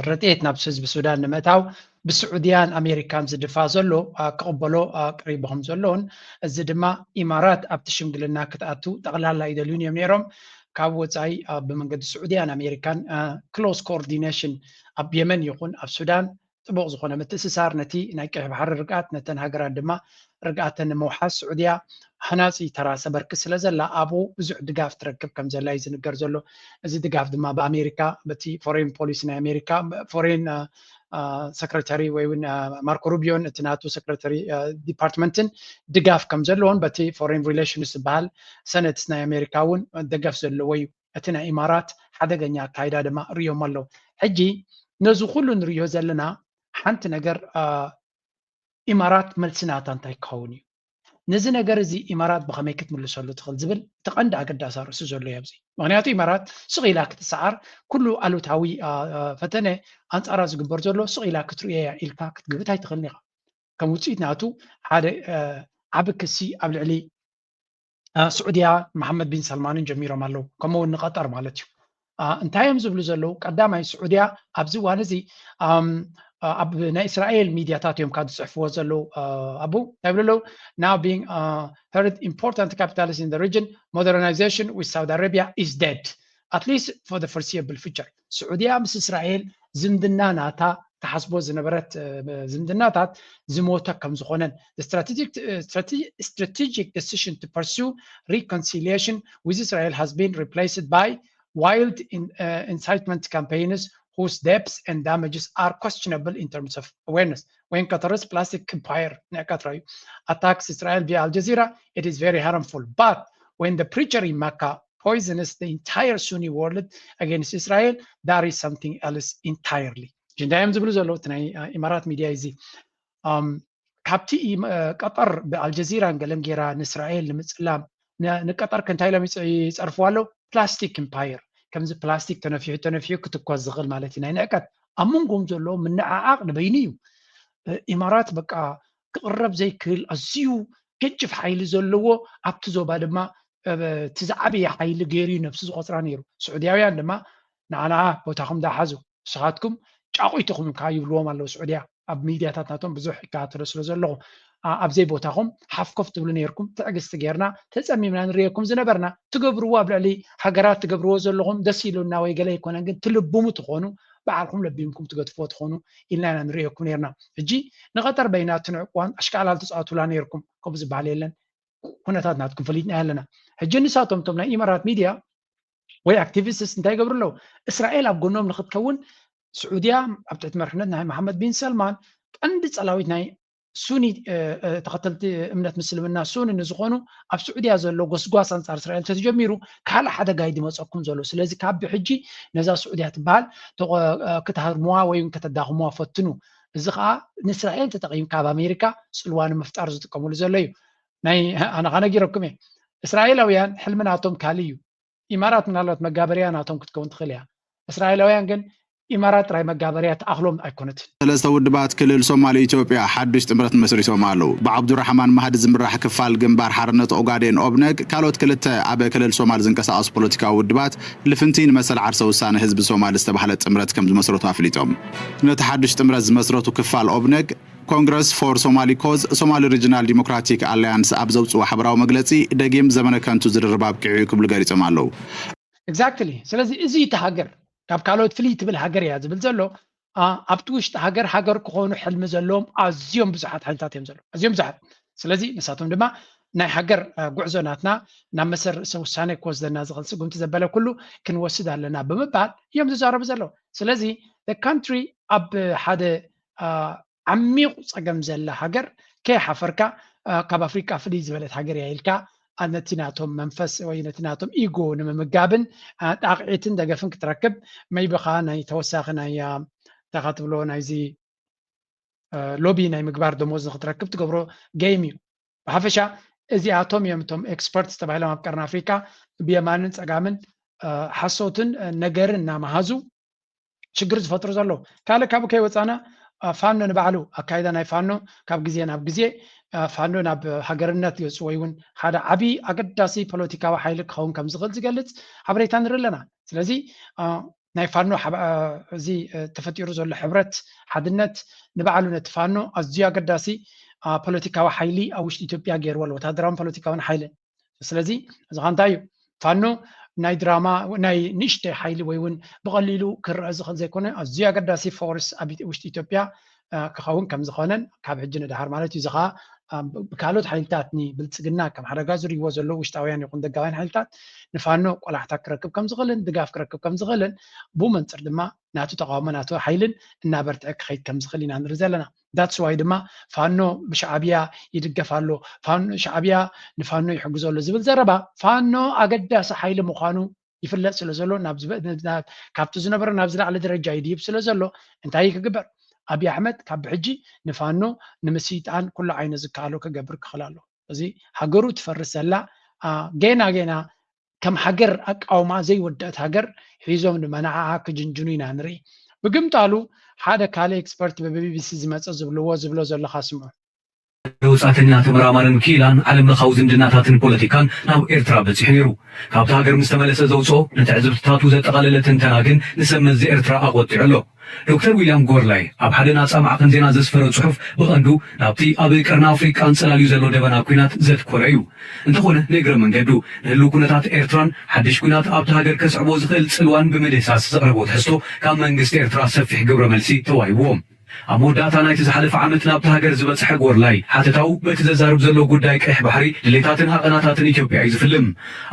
ረድኤት ናብ ህዝቢ ሱዳን ንምእታው ብስዑድያን ኣሜሪካን ዝድፋ ዘሎ ክቕበሎ ቅሪቡ ከም ዘሎን እዚ ድማ ኢማራት ኣብቲ ሽምግልና ክትኣቱ ጠቕላላ ይደልዩን እዮም ነይሮም። ካብ ወፃኢ ብመንገዲ ስዑድያን ኣሜሪካን close coordination ኣብ የመን ይኹን ኣብ ሱዳን ጥቡቕ ዝኾነ ምትእስሳር ነቲ ናይ ቀይሕ ባሕሪ ርግኣት ነተን ሃገራት ድማ ርግኣተን ንምውሓስ ስዑድያ ሃናፂ ተራ ሰበርክ ስለ ዘላ ኣብኡ ብዙሕ ድጋፍ ትረክብ ከም ዘላ እዩ ዝንገር ዘሎ። እዚ ድጋፍ ድማ ብኣሜሪካ በቲ ፎሬን ፖሊሲ ናይ ኣሜሪካ ፎሬን ሰክረታሪ ወይ እውን ማርኮ ሩቢዮን እቲ ናቱ ሰክረታሪ ዲፓርትመንትን ድጋፍ ከም ዘለዎን በቲ ፎሬን ሪሌሽንስ ዝበሃል ሰነትስ ናይ ኣሜሪካ እውን ደገፍ ዘለዎ እዩ። እቲ ናይ ኢማራት ሓደገኛ ኣካይዳ ድማ ርእዮም ኣለዉ። ሕጂ ነዚ ኩሉ ንርእዮ ዘለና ሓንቲ ነገር ኢማራት መልሲ ናታ እንታይ ክኸውን እዩ? ነዚ ነገር እዚ ኢማራት ብኸመይ ክትምልሰሉ ትኽእል ዝብል እቲ ቀንዲ ኣገዳሲ ኣርእስቲ ዘሎ እዩ ኣብዚ። ምክንያቱ ኢማራት ስቕ ኢላ ክትሰዓር ኩሉ ኣሉታዊ ፈተነ ኣንጻራ ዝግበር ዘሎ ስቕ ኢላ ክትርእዮ እያ ኢልካ ክትግብት ኣይትኽእልን ኢኻ። ከም ውፅኢት ናቱ ሓደ ዓቢ ክሲ ኣብ ልዕሊ ስዑድያ መሓመድ ቢን ሰልማንን ጀሚሮም ኣለዉ። ከምኡ እውን ንቐጠር ማለት እዩ። እንታይ እዮም ዝብሉ ዘለዉ? ቀዳማይ ስዑድያ ኣብዚ እዋን እዚ ኣብ ናይ እስራኤል ሚድያታት እዮም ካብ ዝፅሕፍዎ ዘለዉ። ኣቡ እንታይ ይብሉ ኣለዉ? Now being heard important capitalist in the region, modernization with Saudi Arabia is dead, at least for the foreseeable future. ስዑድያ ምስ እስራኤል ዝምድና ናታ ተሓስቦ ዝነበረት ዝምድናታት ዝሞተ ከም ዝኾነን strategic decision to pursue reconciliation with Israel has been replaced by wild incitement campaigns whose depths and damages are questionable in terms of awareness. When Qatar's plastic empire, attacks Israel via Al Jazeera, it is very harmful. But when the preacher in Makkah poisons the entire Sunni world against Israel, that is something else entirely. እንታይ እዮም ዝብሉ ዘለዉ? እቲ ናይ ኢማራት ሚድያ እዚ ካብቲ ቀጠር ብኣልጀዚራን ገለን ጌራ ንእስራኤል ንምፅላም ንቀጠር ከ እንታይ ኢሎም ይፀርፍዋ ኣለዉ? ፕላስቲክ ኢምፓየር፣ ከምዚ ፕላስቲክ ተነፊሑ ተነፊሑ ክትኮስ ዝኽእል ማለት እዩ። ናይ ንዕቀት ኣብ መንጎም ዘሎ ምንዕዓቕ ንበይኑ እዩ። ኢማራት በቃ ክቕረብ ዘይክእል ኣዝዩ ገጅፍ ሓይሊ ዘለዎ ኣብቲ ዞባ ድማ እቲ ዝዓበየ ሓይሊ ገይሩ እዩ ነብሱ ዝቆፅራ ነይሩ። ስዑድያውያን ድማ ንዓና ቦታኹም ዳሓዙ ንስኻትኩም ጫቑይትኹም ኢልካ ይብልዎም ኣለዉ። ስዑድያ ኣብ ሚድያታት ናቶም ብዙሕ ይከታተሎ ስለ ዘለኹ ኣብዘይ ቦታኹም ሓፍኮፍ ትብሉ ነይርኩም። ትዕግስቲ ጌርና ተፀሚምና ንርእየኩም ዝነበርና ትገብርዎ ኣብ ልዕሊ ሃገራት ትገብርዎ ዘለኹም ደስ ኢሉና ወይ ገለ ኣይኮነን፣ ግን ትልብሙ ትኾኑ ባዕልኩም ለቢምኩም ትገድፍዎ ትኾኑ ኢልና ኢና ንርእየኩም ነርና። ሕጂ ንቐጠር በይና ትንዕቅዋን ኣሽካዕላል ትፃወቱላ ነይርኩም። ከምኡ ዝበሃል የለን። ኩነታት ናትኩም ፈሊጥና ኣለና። ሕጂ ንሳቶም እቶም ናይ ኢማራት ሚድያ ወይ ኣክቲቪስትስ እንታይ ይገብሩ ኣለዉ? እስራኤል ኣብ ጎኖም ንክትከውን ስዑድያ ኣብ ትሕቲ መርሕነት ናይ መሓመድ ቢን ሰልማን ቀንዲ ፀላዊት ናይ ሱኒ ተኸተልቲ እምነት ምስልምና ሱኒ ንዝኾኑ ኣብ ስዑድያ ዘሎ ጎስጓስ ኣንፃር እስራኤል ተተጀሚሩ ካልእ ሓደጋ እዩ ዝመፀኩም ዘሎ። ስለዚ ካብ ብሕጂ ነዛ ስዑድያ ትበሃል ክትሃርምዋ ወይ ከተዳኽምዋ ፈትኑ። እዚ ከዓ ንእስራኤል ተጠቒምካ ኣብ ኣሜሪካ ፅልዋ ንምፍጣር ዝጥቀምሉ ዘሎ እዩ። ናይ ኣነ ከዓ ነጊረኩም እየ። እስራኤላውያን ሕልሚ ናቶም ካልእ እዩ። ኢማራት ምናልባት መጋበርያ ናቶም ክትከውን ትኽእል እያ። እስራኤላውያን ግን ኢማራት ጥራይ መጋበርያ ትኣኽሎም ኣይኮነትን። ሰለስተ ውድባት ክልል ሶማል ኢትዮጵያ ሓዱሽ ጥምረት መስሪቶም ኣለዉ። ብዓብዱራሕማን ማህዲ ዝምራሕ ክፋል ግንባር ሓርነት ኦጋዴን ኦብነግ ካልኦት ክልተ ኣብ ክልል ሶማል ዝንቀሳቐሱ ፖለቲካዊ ውድባት ልፍንቲ ንመሰል ዓርሰ ውሳነ ህዝቢ ሶማል ዝተባህለ ጥምረት ከም ዝመስረቱ ኣፍሊጦም። ነቲ ሓዱሽ ጥምረት ዝመስረቱ ክፋል ኦብነግ ኮንግረስ ፎር ሶማሊ ኮዝ፣ ሶማሊ ሪጅናል ዲሞክራቲክ ኣላያንስ ኣብ ዘውፅዎ ሓበራዊ መግለፂ ደጊም ዘመነ ከንቱ ዝድርብ ኣብቂዑ እዩ ክብሉ ገሊፆም ኣለዉ። Exactly። ስለዚ እዚ እቲ ሃገር ካብ ካልኦት ፍልይ ትብል ሃገር እያ ዝብል ዘሎ ኣብቲ ውሽጢ ሃገር ሃገር ክኾኑ ሕልሚ ዘለዎም ኣዝዮም ብዙሓት ሓይልታት እዮም ዘለዉ ኣዝዮም ብዙሓት። ስለዚ ንሳቶም ድማ ናይ ሃገር ጉዕዞ ናትና ናብ መሰር ርእሰ ውሳኔ ክወስደና ዝኽእል ስጉምቲ ዘበለ ኩሉ ክንወስድ ኣለና ብምባል እዮም ዝዛረቡ ዘለዉ። ስለዚ ካንትሪ ኣብ ሓደ ዓሚቑ ፀገም ዘላ ሃገር ከይሓፈርካ ካብ ኣፍሪቃ ፍልይ ዝበለት ሃገር እያ ኢልካ ነቲ ናቶም መንፈስ ወይ ነቲ ናቶም ኢጎ ንምምጋብን ጣቕዒትን ደገፍን ክትረክብ maybe ኸዓ ናይ ተወሳኺ ናይ እንታይ ትብሎ ናይዚ ሎቢ ናይ ምግባር ደሞዝ ንክትረክብ ትገብሮ game እዩ። ብሓፈሻ እዚኣቶም እዮም እቶም experts ተባሂሎም ኣብ ቀርኒ ኣፍሪካ ብየማንን ፀጋምን ሓሶትን ነገርን እናመሃዙ ሽግር ዝፈጥሩ ዘለዉ። ካልእ ካብኡ ከይወፃና ፋኖ ንባዕሉ ኣካይዳ ናይ ፋኖ ካብ ግዜ ናብ ግዜ ፋኖ ናብ ሃገርነት ገፁ ወይ እውን ሓደ ዓብዪ ኣገዳሲ ፖለቲካዊ ሓይሊ ክኸውን ከም ዝኽእል ዝገልፅ ሓበሬታ ንርኢ ኣለና። ስለዚ ናይ ፋኖ እዚ ተፈጢሩ ዘሎ ሕብረት ሓድነት ንባዕሉ ነቲ ፋኖ ኣዝዩ ኣገዳሲ ፖለቲካዊ ሓይሊ ኣብ ውሽጢ ኢትዮጵያ ገይርዎ ኣሎ፣ ወታደራውን ፖለቲካውን ሓይልን። ስለዚ እዚ ኸ እንታይ እዩ? ፋኖ ናይ ድራማ ናይ ንእሽተይ ሓይሊ ወይ እውን ብቐሊሉ ክረአ ዝኽእል ዘይኮነ ኣዝዩ ኣገዳሲ ፎርስ ኣብ ውሽጢ ኢትዮጵያ ክኸውን ከም ዝኾነን ካብ ሕጂ ንድሓር ማለት እዩ። እዚ ኸዓ ብካልኦት ሓይልታት ንብልፅግና ከም ሓደጋ ዝርእይዎ ዘለዉ ውሽጣውያን ይኹን ደጋውያን ሓይልታት ንፋኖ ቆላሕታ ክረክብ ከም ዝኽእልን ድጋፍ ክረክብ ከም ዝኽእልን ብኡ መንፅር ድማ ናቱ ተቃውሞ ናቱ ሓይልን እናበርትዐ ክኸይድ ከም ዝኽእል ኢና ንርኢ ዘለና። That's why ድማ ፋኖ ብሻዕብያ ይድገፍ ኣሎ፣ ፋኖ ሻዕብያ ንፋኖ ይሕግዞ ኣሎ ዝብል ዘረባ ፋኖ ኣገዳሲ ሓይሊ ምዃኑ ይፍለጥ ስለ ዘሎ ካብቲ ዝነበረ ናብ ዝለዓለ ደረጃ ይድይብ ስለ ዘሎ እንታይ ክግበር ኣብይ ኣሕመድ ካብ ብሕጂ ንፋኖ ንምስይጣን ኩሉ ዓይነት ዝከኣሎ ክገብር ክኽእል ኣሎ። እዚ ሃገሩ ትፈርስ ዘላ ጌና ጌና ከም ሃገር ኣቃውማ ዘይወደአት ሃገር ሒዞም ድማ ንዓኣ ክጅንጅኑ ኢና ንርኢ። ብግምጣሉ ሓደ ካልእ ኤክስፐርት ብቢቢሲ ዝመፀ ዝብልዎ ዝብሎ ዘለኻ ስምዑ። ወጻእተኛ ተመራማርን ክኢላን ዓለም ለኻዊ ዝምድናታትን ፖለቲካን ናብ ኤርትራ በጺሑ ነይሩ። ካብታ ሃገር ምስ ተመለሰ ዘውጽኦ ንትዕዝብትታቱ ዘጠቓለለ ትንተና ግን ንሰብ መዚ ኤርትራ ኣቖጢዑ ኣሎ። ዶክተር ዊልያም ጎርላይ ኣብ ሓደ ናጻ ማዕኸን ዜና ዘስፈሮ ጽሑፍ ብቐንዱ ናብቲ ኣብ ቀርኒ ኣፍሪቃ ኣንጸላልዩ ዘሎ ደበና ኲናት ዘትኮረ እዩ። እንተኾነ ንእግረ መንገዱ ንህልው ኩነታት ኤርትራን ሓድሽ ኲናት ኣብታ ሃገር ከስዕቦ ዝኽእል ጽልዋን ብምድህሳስ ዘቕረቦ ትሕዝቶ ካብ መንግስቲ ኤርትራ ሰፊሕ ግብረ መልሲ ተዋሂብዎ። ኣብ መወዳእታ ናይቲ ዝሓለፈ ዓመት ናብታ ሃገር ዝበጽሐ ጎርላይ ሓተታኡ በቲ ዘዛርብ ዘሎ ጉዳይ ቀይሕ ባሕሪ ድሌታትን ሃቐናታትን ኢትዮጵያ እዩ ዝፍልም።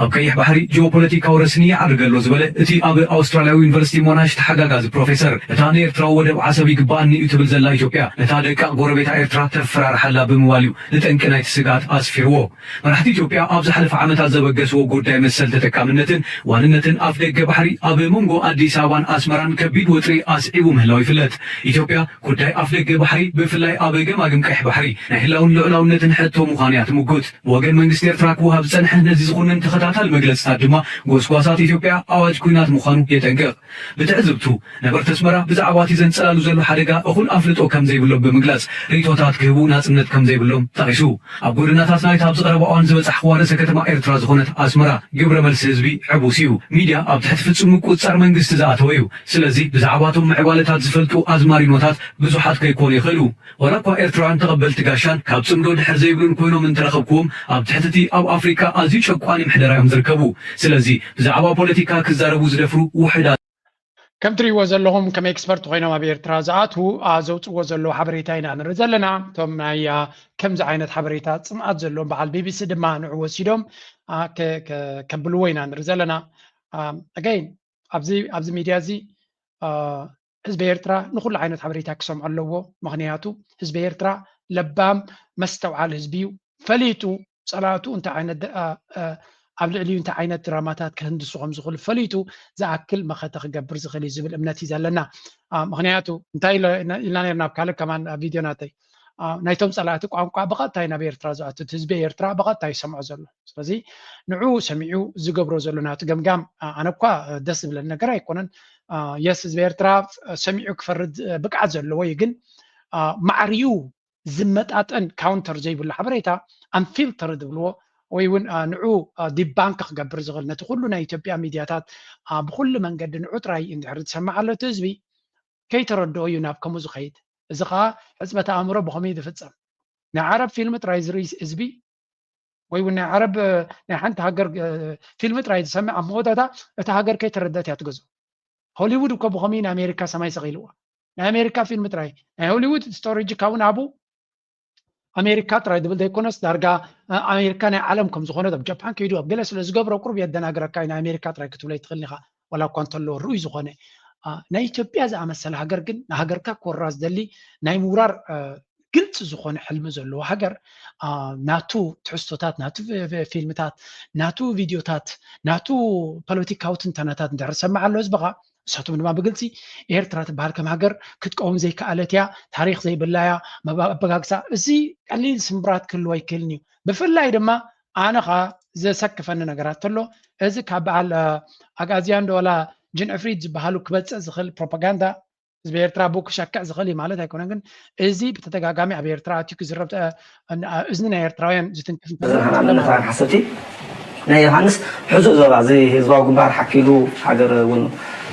ኣብ ቀይሕ ባሕሪ ጂኦፖለቲካዊ ረስኒ ይዓርግ ኣሎ ዝበለ እቲ ኣብ ኣውስትራልያዊ ዩኒቨርሲቲ ሞናሽ ተሓጋጋዚ ፕሮፌሰር እታ ንኤርትራዊ ወደብ ዓሰብ ይግበኣኒ እዩ ትብል ዘላ ኢትዮጵያ ነታ ደቃቕ ጎረቤታ ኤርትራ ተፈራርሓላ ብምባል እዩ ንጠንቂ ናይቲ ስግኣት ኣስፊርዎ። መራሕቲ ኢትዮጵያ ኣብ ዝሓለፈ ዓመታት ዘበገስዎ ጉዳይ መሰል ተጠቃምነትን ዋንነትን ኣፍደገ ባሕሪ ኣብ መንጎ ኣዲስ ኣበባን ኣስመራን ከቢድ ወጥሪ ኣስዒቡ ምህላው ይፍለጥ። ኢትዮጵያ ጉዳይ ኣፍደገ ባሕሪ ብፍላይ ኣብ ገማግም ቀይሕ ባሕሪ ናይ ህላውን ልዑላውነትን ሕቶ ምዃኑ እያ ትምጉት። ብወገን መንግስቲ ኤርትራ ክወሃብ ዝጸንሐ ነዚ ዝኹንን ተኸታታሊ መግለጽታት ድማ ጎስጓሳት ኢትዮጵያ ኣዋጅ ኲናት ምዃኑ የጠንቅቕ። ብትዕዝብቱ ነበርቲ ኣስመራ ብዛዕባ እቲ ዘንጸላሉ ዘሎ ሓደጋ እኹል ኣፍልጦ ከም ዘይብሎም ብምግላጽ ርእይቶታት ክህቡ ናጽነት ከም ዘይብሎም ጠቒሱ። ኣብ ጎደናታት ናይታ ኣብዚ ቀረባ እዋን ዝበጻሕክዋ ርእሰ ከተማ ኤርትራ ዝኾነት ኣስመራ ግብረ መልሲ ህዝቢ ዕቡስ እዩ። ሚድያ ኣብ ትሕቲ ፍጹም ምቁጽጻር መንግስቲ ዝኣተወ እዩ። ስለዚ ብዛዕባ እቶም ምዕባለታት ዝፈልጡ ኣዝማሪኖታት ብዙሓት ከይኮኑ ይኽእሉ። ዋላ እኳ ኤርትራውያን ተቐበልቲ ጋሻን ካብ ጽምዶ ድሕር ዘይብሉን ኮይኖም እንተረኸብክዎም ኣብ ትሕቲ እቲ ኣብ ኣፍሪቃ ኣዝዩ ጨቋኒ ምሕደራ እዮም ዝርከቡ። ስለዚ ብዛዕባ ፖለቲካ ክዛረቡ ዝደፍሩ ውሑዳት ከም ትርእይዎ ዘለኹም ከም ኤክስፐርት ኮይኖም ኣብ ኤርትራ ዝኣትዉ ዘውፅዎ ዘለዉ ሓበሬታ ኢና ንርኢ ዘለና። እቶም ናይ ከምዚ ዓይነት ሓበሬታ ፅምኣት ዘለዎም በዓል ቢቢሲ ድማ ንዑ ወሲዶም ከብልዎ ኢና ንርኢ ዘለና። ኣገይን ኣብዚ ሚድያ እዚ ህዝቢ ኤርትራ ንኩሉ ዓይነት ሓበሬታ ክሰምዖ ኣለዎ። ምክንያቱ ህዝቢ ኤርትራ ለባም መስተውዓል ህዝቢ እዩ። ፈሊጡ ፀላእቱ እንታይ ዓይነት ኣብ ልዕሊኡ እንታይ ዓይነት ድራማታት ክህንድሱ ከም ዝኽእሉ ፈሊጡ ዝኣክል መኸተ ክገብር ዝኽእል እዩ ዝብል እምነት እዩ ዘለና። ምክንያቱ እንታይ ኢልና ነርና ኣብ ካልእ ከማን ቪድዮ ናተይ ናይቶም ፀላእቲ ቋንቋ ብቐጥታ እዩ ናብ ኤርትራ ዝኣቱ፣ ህዝቢ ኤርትራ ብቐጥታ ይሰምዖ ዘሎ። ስለዚ ንዑ ሰሚዑ ዝገብሮ ዘሎ ናቱ ገምጋም ኣነ እኳ ደስ ዝብለኒ ነገር ኣይኮነን። የስ ህዝቢ ኤርትራ ሰሚዑ ክፈርድ ብቅዓት ዘለዎ እዩ፣ ግን ማዕሪኡ ዝመጣጠን ካውንተር ዘይብሉ ሓበሬታ ኣንፊልተር ዝብልዎ ወይ እውን ንዑ ዲባንክ ክገብር ዝኽእል ነቲ ኩሉ ናይ ኢትዮጵያ ሚድያታት ብኩሉ መንገዲ ንዑ ጥራይ እንድሕር ዝሰማዕ ኣሎ እቲ ህዝቢ ከይተረድኦ እዩ ናብ ከምኡ ዝኸይድ። እዚ ከዓ ሕፅበት ኣእምሮ ብኸመይ ዝፍፀም ናይ ዓረብ ፊልም ጥራይ ዝርኢ ህዝቢ ወይ እውን ናይ ዓረብ ናይ ሓንቲ ሃገር ፊልም ጥራይ ዝሰምዕ ኣብ መወዳእታ እታ ሃገር ከይተረደት እያ ትገዝኦ። ሆሊውድ እኮ ብኸመይ ንኣሜሪካ ሰማይ ሰቒልዋ? ናይ ኣሜሪካ ፊልም ጥራይ ናይ ሆሊውድ ስቶሪ ጅካ እውን ኣብኡ ኣሜሪካ ጥራይ ዝብል ዘይኮነስ ዳርጋ ኣሜሪካ ናይ ዓለም ከም ዝኾነት ኣብ ጃፓን ከይዱ ኣብ ገለ ስለ ዝገብሮ ቁሩብ የደናግረካ እዩ። ናይ ኣሜሪካ ጥራይ ክትብሎ ኣይትኽእልን ኢኻ ዋላ እኳ እንተሎ ርኡይ ዝኾነ አ፣ ናይ ኢትዮጵያ ዝኣመሰለ ሃገር ግን ንሃገርካ ክወራ ዝደሊ ናይ ምውራር፣ አ፣ ግልፂ ዝኾነ ሕልሚ ዘለዎ ሃገር፣ አ፣ ናቱ ትሕዝቶታት፣ ናቱ ፊ-፣ ፊ-፣ ፊልምታት፣ ናቱ ቪድዮታት፣ ናቱ ፖለቲካዊ ትንተናታት እንድሕር ሰማዕ ኣሎ ህዝብኻ፣ ንሳቶም ድማ ብግልፂ ኤርትራ ትበሃል ከም ሃገር ክትቀውም ዘይከኣለት እያ፣ ታሪኽ ዘይብላ እያ፣ መባ-፣ ኣበጋግሳ፣ እዚ ቀሊል ስምብራት ክህልዎ ኣይክእልን እዩ። ብፍላይ ድማ ኣነ ኸኣ ዘሰክፈኒ ነገራት ተሎ፣ እዚ ካብ በዓል፣ አ፣ ኣግኣዝያን ዶ ዋላ ጅን ዕፍሪት ዝበሃሉ ክበጽእ ዝኽእል ፕሮፓጋንዳ ህዝቢ ኤርትራ ብኡ ክሸክዕ ዝኽእል እዩ ማለት ኣይኮነን፣ ግን እዚ ብተደጋጋሚ ኣብ ኤርትራ ኣትዩ ክዝረብ፣ አ፣ አ፣ እዝኒ ናይ ኤርትራውያን ዝትንክፍ እንተሎ በዘን ሃናነታውያን ሓሰብቲ ናይ ዮሃንስ ሕዙእ ዞባ፣ እዚ ህዝባዊ ግንባር ሓኪሉ ሃገር እውን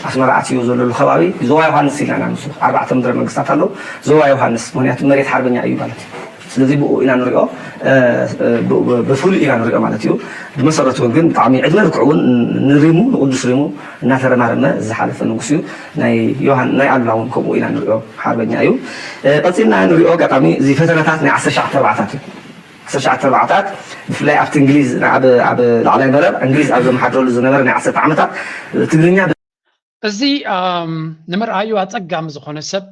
ኣስመራ ኣትዩ ዘለሉ ከባቢ ዞባ ዮሃንስ ኢልና ኢና ንሱ። ኣርባዕተ ምድረ መንግስታት ኣለዉ። ዞባ ዮሃንስ፣ ምኽንያቱ መሬት ሓርበኛ እዩ ማለት እዩ። ስለዚ ብኡ ኢና ንሪኦ፣ እ፣ እ፣ ብ-፣ ብ-፣ ብፍሉይ ኢና ንሪኦ ማለት እዩ። ብመሰረቱ እውን ግን ብጣዕሚ ዕድመ ልክዑ እውን ንሪሙ፣ ንቅዱስ ሪሙ እናተረማረመ ዝሓለፈ ንጉስ እዩ። ናይ ዮሃን-፣ ናይ ኣሉላ እውን ከምኡ ኢና ንሪኦ፣ ሓርበኛ እዩ። እ፣ ቀፂልና ንሪኦ ኣጋጣሚ እዚ ፈተነታት ናይ ዓሰርተ ትሽዓተ ኣርባዓታት እዩ። ዓሰርተ ትሽዓተ ኣርባዓታት ብፍላይ ኣብቲ እንግሊዝ፣ ኣብ፣ ኣብ ላዕላይ መረብ እንግሊዝ ኣብ ዘመሓድረሉ ዝነበረ ናይ ዓሰርተ ዓመታት ትግርኛ እዚ፣ ኣም፣ ንምርኣዩ ኣጸጋሚ ዝኾነ ሰብ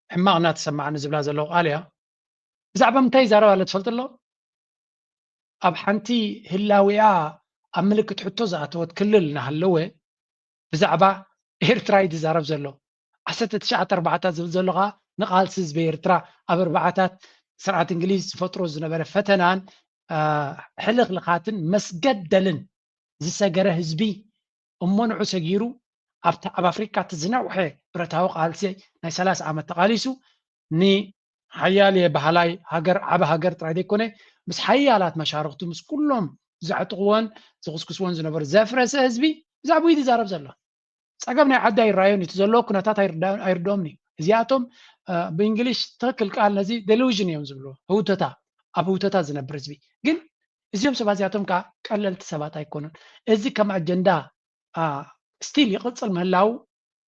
ሕማቕ እናተሰማዓኒ ዝብላ ዘለኹ ቃል እያ። ብዛዕባ ምንታይ ይዛረብ ኣሎ ትፈልጡ ኣሎ? ኣብ ሓንቲ ህላዊኣ ኣብ ምልክት ሕቶ ዝኣተወት ክልል እናሃለወ ብዛዕባ ኤርትራ እዩ ዝዛረብ ዘሎ። ዓሰርተ ትሽዓተ ኣርባዓታት ዝብል ዘሎ ኸኣ ንቓልሲ ህዝቢ ኤርትራ ኣብ ኣርባዓታት ስርዓት እንግሊዝ ዝፈጥሮ ዝነበረ ፈተናን፣ አ፣ ሕልኽልኻትን መስገደልን ዝሰገረ ህዝቢ እሞ ንዑ ሰጊሩ ኣብቲ ኣብ ኣፍሪቃ እቲ ዝነውሐ ብረታዊ ቃልሲ ናይ ሰላሳ ዓመት ተቓሊሱ ንሓያል እየ በሃላይ ሃገር ዓቢ ሃገር ጥራይ ዘይኮነ ምስ ሓያላት መሻርኽቱ ምስ ኩሎም ዘዕጥቕዎን ዝኽስክስዎን ዝነበሩ ዘፍረሰ ህዝቢ ብዛዕባኡ እዩ ዝዛረብ ዘሎ። ጸገም ናይ ዓዲ ኣይረኣዮን እዩ። እቲ ዘለዎ ኩነታት ኣይርዳ-፣ ኣይርድኦምን እዩ። እዚኣቶም፣ አ፣ ብእንግሊሽ ትኽክል ቃል ነዚ ዴሉዥን እዮም ዝብልዎ። ህውተታ፣ ኣብ ህውተታ ዝነብር ህዝቢ። ግን እዚኦም ሰባት እዚኣቶም ከኣ ቀለልቲ ሰባት ኣይኮኑን። እዚ ከም ኣጀንዳ፣ አ፣ ስቲል ይቕጽል ምህላው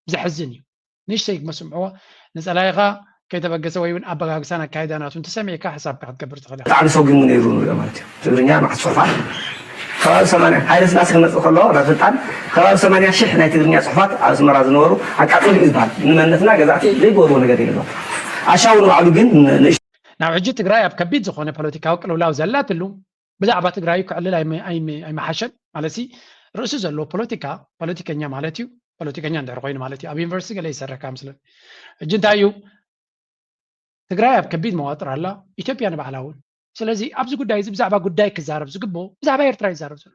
ዘሕዝን እዩ። ንእሽተይ ክመስምዕዎ፣ ንጸላኢኻ ከይተበገሰ ወይ እውን ኣበጋግሳን ኣካይዳ ናቱ እንተሰሚዕካ ሕሳብካ ክትገብር ትኽእል ኢኻ። ብጣዕሚ ሰጒሙ ነይሩ ንሪኦ ማለት እዩ። ትግርኛ መዓት ጽሑፋት ከባቢ ሰማንያ፣ ሃይለ ስላሴ ክመጽእ ከሎ ናብ ስልጣን ከባቢ ሰማንያ ሽሕ ናይ ትግርኛ ጽሑፋት ኣብ ኣስመራ ዝነበሩ ኣቃጺሉ እዩ ዝበሃል። ንመንነትና ገዛእቲ ዘይገበርዎ ነገር የለን። ኣሻው ንባዕሉ ግን ን-፣ ንእሽ-፣ ናብ ሕጂ ትግራይ ኣብ ከቢድ ዝኾነ ፖለቲካዊ ቅልውላው ዘላትሉ ብዛዕባ ትግራይ ክዕልል ኣይመ-፣ ኣይመ-፣ ኣይመሓሸን። ማለትሲ ርእሲ ዘለዎ ፖለቲካ ፖለቲከኛ ማለት እዩ። ፖለቲከኛ እንድሕር ኮይኑ ማለት እዩ። ኣብ ዩኒቨርሲቲ ገለ ይሰርሕ ካብ ምስለን። ሕጂ እንታይ እዩ? ትግራይ ኣብ ከቢድ መዋጥር ኣላ፣ ኢትዮጵያ ንባዕላ እውን። ስለዚ ኣብዚ ጉዳይ እዚ ብዛዕባ ጉዳይ ክዛረብ ዝግብኦ ብዛዕባ ኤርትራ ይዛረብ ዘሎ።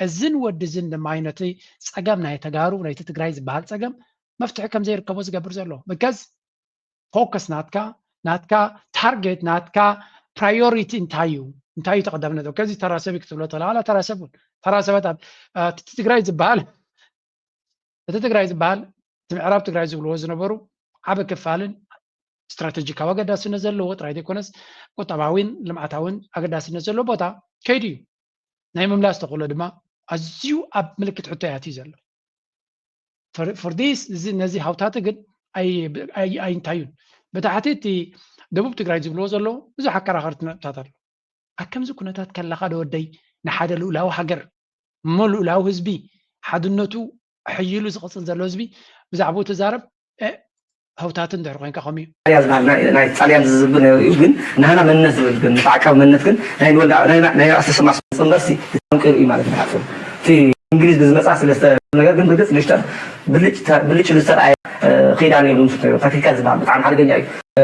እዝን ወዲ እዝን ድማ እዩ ነቲ ጸገም ናይ ተጋሩ፣ ናይቲ ትግራይ ዝበሃል ጸገም መፍትሒ ከም ዘይርከቦ ዝገብር ዘሎ። ብከዝ ፎከስ ናትካ፣ ናትካ ታርጌት፣ ናትካ ፕራዮሪቲ እንታይ እዩ? እንታይ እዩ ተቐዳምነት? ከዚ ተራ ሰብ እዩ ክትብሎ ተላ፣ ዋላ ተራ ሰብ እውን። ተራ ሰባት ኣብ፣ አ፣ እቲ ትግራይ ዝበሃል፣ እቲ ትግራይ ዝበሃል፣ እቲ ምዕራብ ትግራይ ዝብልዎ ዝነበሩ ዓቢ ክፋልን ስትራቴጂካዊ ኣገዳስነት ዘለዎ ጥራይ ዘይኮነስ፣ ቁጠባዊን ልምዓታዊን ኣገዳስነት ዘለዎ ቦታ ከይዱ እዩ። ናይ ምምላስ ተኽእሎ ድማ ኣዝዩ ኣብ ምልክት ሕቶ እዩ ኣትዩ ዘሎ። For፣ for this፣ እዚ፣ ነዚ ሃውታቲ ግን ኣይ-፣ ኣይ-፣ ኣይንታዩን። ብታሕቲ እቲ ደቡብ ትግራይ ዝብልዎ ዘለዉ ብዙሕ ኣከራኸርቲ ነጥብታት ኣሎ። ኣብ ከምዚ ኩነታት ከለኻ ዶ ወደይ ንሓደ ልኡላዊ ሃገር እሞ ልኡላዊ ህዝቢ ሓድነቱ ኣሐይሉ ዝቕጽል ዘሎ ህዝቢ ብዛዕባኡ ትዛረብ? እ፣ ሃውታቲ እንድሕር ኮይንካ ከምኡ እዩ። ጣልያን ዝበሃል ናይ፣ ናይ ጣልያን ዝዝቢ ነይሩ እዩ፣ ግን ናህና መንነት ዝብል ግን፣ ንተዓቃቢ መንነት ግን ናይ ንወልዳ-፣ ናይ፣ ናይ ራእሲ ስማ ጽምበርሲ ተንቂሩ እዩ ማለት እዩ። ሓፂሩ እቲ እንግሊዝ ብዝመፃ ስለስተ ነገር ግን ብርግፅ ንሽጠር ብልጭ ተ-፣ ብልጭ ዝተርኣየ፣ እ፣ ኪዳን እዩ ዝምስት ነይሩ። ታክቲካል ዝበሃል ብጣዕሚ ሓደገኛ እዩ። እ፣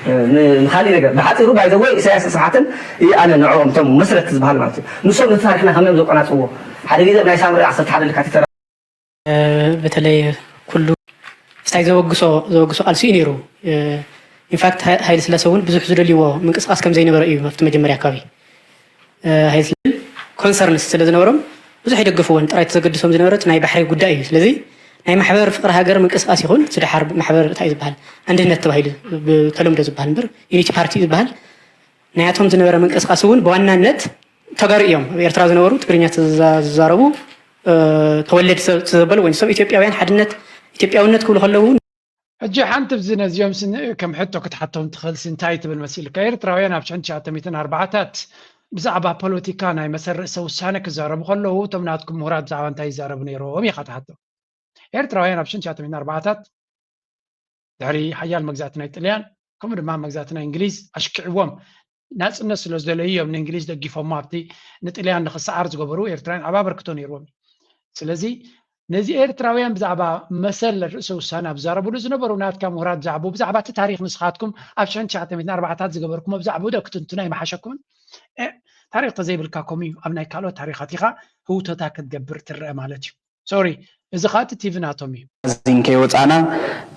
እ፣ ን-፣ ንኻሊእ ነገር ብሓፂሩ ባይ ዘ ወይ ኢሳያስ ስብሓትን እዩ ኣነ ንዕኦም እቶም መስረት ዝበሃል ማለት እዩ። ንሶም ነቲ ታሪኽና ከመይ እዮም ዘቆናፅዎ? ሓደ ግዜ ናይ ሳምሪ ዓሰርተ ሓደ ለካቲት ተራ- እ፣ በተለይ ኩሉ ስታይ ዘወግሶ፣ ዘወግሶ ቃልሲ እዩ ነይሩ። እ፣ ኢንፋክት ሃይ-፣ ሃይለ ስላሴ እውን ብዙሕ ዝደልይዎ ምንቅስቃስ ከም ዘይነበረ እዩ ኣብቲ መጀመርያ ኣካባቢ። እ፣ ሃይለ ስላሴ ኮንሰርንስ ስለ ዝነበሮም ብዙሕ ይደገፍዎን ጥራይ ተዘገድሶም ዝነበረ እቲ ናይ ባሕሪ ጉዳይ እዩ። ስለዚ ናይ ማሕበር ፍቅሪ ሃገር ምንቅስቃስ ይኹን፣ እቲ ደሓር ማሕበር እንታይ እዩ ዝበሃል? ኣንድነት ተባሂሉ ብተለምዶ ዝበሃል እምበር፣ ዩኒቲ ፓርቲ ዝበሃል፣ ናያቶም ዝነበረ ምንቅስቃስ እውን ብዋናነት ተጋሩ እዮም። ኣብ ኤርትራ ዝነበሩ ትግርኛ ዝዛ-፣ ዝዛረቡ፣ እ፣ ተወለድ ሰብ ዘበሉ ወይ ሰብ ኢትዮጵያውያን ሓድነት፣ ኢትዮጵያውነት ክብሉ ከለዉ። ሕጂ ሓንቲ ብዚ ነዚኦም ስን-፣ ከም ሕቶ ክትሓቶም ትኽእል ሲ እንታይ ትብል መሲልካ? ኤርትራውያን ኣብ ሽሕን ትሽዓተ ሚእትን ኣርባዓታት ብዛዕባ ፖለቲካ ናይ መሰል ርእሰ ውሳነ ክዛረቡ ከለዉ፣ እቶም ናትኩም ምሁራት ብዛዕባ እንታይ ይዛረቡ ነይሮም ኢኻ ትሓቶም። ኤርትራውያን ኣብ ሽንሻተ ሚእትን ኣርባዓታት ድሕሪ ሓያል መግዛእቲ ናይ ጥልያን ከምኡ ድማ መግዛእቲ ናይ እንግሊዝ ኣሽክዕዎም ናፅነት ስለ ዝደለዩ እዮም ንእንግሊዝ ደጊፎሞ ኣብቲ ንጥልያን ንክሰዓር ዝገበሩ ኤርትራውያን ዓባ ኣበርክቶ ነይርዎም እዩ። ስለዚ ነዚ ኤርትራውያን ብዛዕባ መሰል ርእሰ ውሳነ ኣብ ዝዛረብሉ ዝነበሩ ናትካ ምሁራት ዝዛዕቡ ብዛዕባ እቲ ታሪክ ንስኻትኩም ኣብ ሽሕን ትሽዓተ ሚእትን ኣርባዓታት ዝገበርኩሞ ብዛዕባኡ ዶ ክትንትኖ ኣይመሓሸኩምን? ታሪክ ተዘይብልካ ከምኡ እዩ። ኣብ ናይ ካልኦት ታሪካት ኢኻ ህውተታ ክትገብር ትረአ ማለት እዩ። ሶሪ፣ እዚ ከዓ እቲ ቲቪ ናቶም እዩ። ዚን ከይወፃና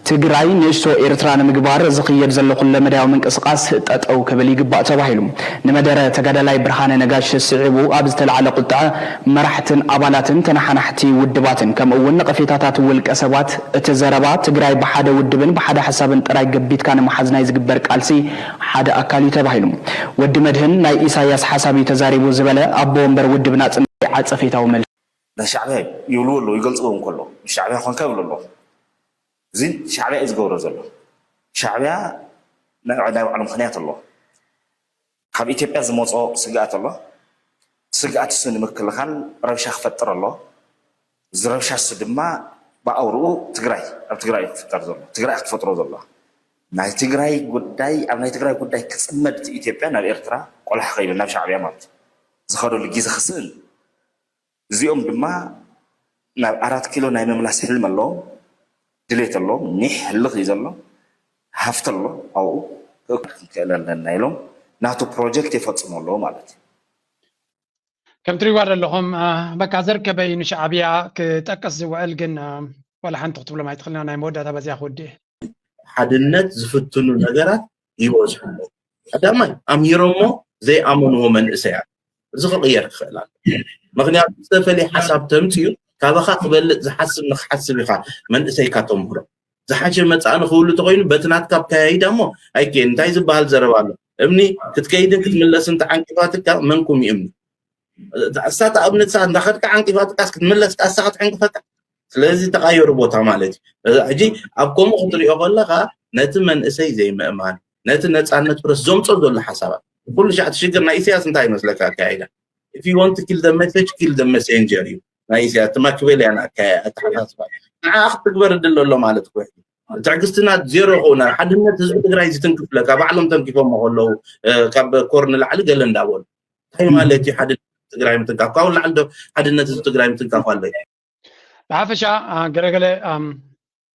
ትግራይ ንእሽቶ ኤርትራ ንምግባር ዝኽየድ ዘሎ ኩለመዳያዊ ምንቅስቃስ ጠጠው ክብል ይግባእ ተባሂሉ። ንመደረ ተጋዳላይ ብርሃነ ነጋሽ ስዒቡ ኣብ ዝተላዕለ ቁጥዐ መራሕትን ኣባላትን ተነሓናሕቲ ውድባትን ከምኡ እውን ነቐፌታታት ውልቀ ሰባት እቲ ዘረባ ትግራይ ብሓደ ውድብን ብሓደ ሓሳብን ጥራይ ገቢትካ ንምሓዝ ናይ ዝግበር ቃልሲ ሓደ ኣካል እዩ ተባሂሉ። ወዲ መድህን ናይ ኢሳያስ ሓሳብ እዩ ተዛሪቡ ዝበለ ኣቦ ወንበር ውድብ ናፅነት ዓፀፌታዊ መልሲ ናይ ሻዕብያ ይብልዎ ኣለዉ ይገልፅዎ እንከሎ ሻዕብያ ኮንካ ይብሉ ኣለዉ። እዚ ሻዕብያ እዩ ዝገብሮ ዘሎ። ሻዕብያ ናይ ባዕሉ ምክንያት ኣለዎ። ካብ ኢትዮጵያ ዝመፅኦ ስግኣት ኣሎ። ስግኣት እሱ ንምክልኻል ረብሻ ክፈጥር ኣሎ። እዚ ረብሻ እሱ ድማ ብኣውርኡ ትግራይ ኣብ ትግራይ እዩ ክፍጠር ዘሎ። ትግራይ ክትፈጥሮ ዘለዋ ናይ ትግራይ ጉዳይ ኣብ ናይ ትግራይ ጉዳይ ክፅመድ እቲ ኢትዮጵያ ናብ ኤርትራ ቆላሕ ከይብል ናብ ሻዕብያ ማለት እዩ ዝኸደሉ ግዜ ክስእን እዚኦም ድማ ናብ ኣራት ኪሎ ናይ ምምላስ ሕልሚ ኣለዎም፣ ድሌት ኣለዎም፣ ኒሕ ህልኽ እዩ ዘሎ፣ ሃፍቲ ኣሎ ኣብኡ ክንክእል ኣለና ኢሎም ናቱ ፕሮጀክት የፈፅሙ ኣለዉ ማለት እዩ። ከም ትሪዋ ዘለኹም በቃ ዘርከበ እዩ ንሻዕብያ ክጠቅስ ዝውዕል ግን ዋላ ሓንቲ ክትብሎም ኣይትኽእልና ናይ መወዳእታ በዚያ ክውድእ ሓድነት ዝፍትኑ ነገራት ይበዝሑ ኣለዉ። ቀዳማይ ኣምሂሮሞ ዘይኣመንዎ መንእሰያት እዚ ክቕየር ክኽእል ኣሎ። ምክንያቱ ዝተፈለየ ሓሳብ ተምፅኡ ካባኻ ክበልፅ ዝሓስብ ንክሓስብ ኢኻ መንእሰይካ ተምህሮ። ዝሓሸ መፃኢ ንክህሉ ተኮይኑ በቲ ናትካ ኣካያይዳ እሞ ኣይከ እንታይ ዝበሃል ዘረባ ኣሎ። እምኒ ክትከይድን ክትምለስን ተዓንቂፋትካ መንኩም ይእምኒ እሳት ኣብነት ሰዓት እንዳኸድካ ዓንቂፋትካስ ክትምለስ ቃሳ ክትዕንቅፈካ ስለዚ ተቃየሩ ቦታ ማለት እዩ ሕጂ ኣብ ከምኡ ክትሪኦ ከለካ ነቲ መንእሰይ ዘይምእማን ነቲ ነፃነት ፕረስ ዘምፆ ዘሎ ሓሳባት ኩሉ ሻዕ ትሽግር ናይ ኢሳያስ እንታይ ይመስለካ ኣካያይዳ if you want to kill the message kill the messenger እዩ ናይ ኢሳያስ እቲ ማክቤልያን ኣተሓሳስባ ንዓ ክትግበር ድል ኣሎ ማለት ኮይኑ ትዕግስትና ዜሮ ከውና ሓድነት ህዝቢ ትግራይ ዝትንክፍለካ ባዕሎም ተንኪፎሞ ከለዉ ካብ ኮር ንላዕሊ ገለ እንዳበሉ እንታይ ማለት እዩ ሓድነት ትግራይ ምትንካፍ ካብኡ ላዕሊ ዶ ሓድነት ህዝቢ ትግራይ ምትንካፍ ኣሎ ብሓፈሻ ገለገለ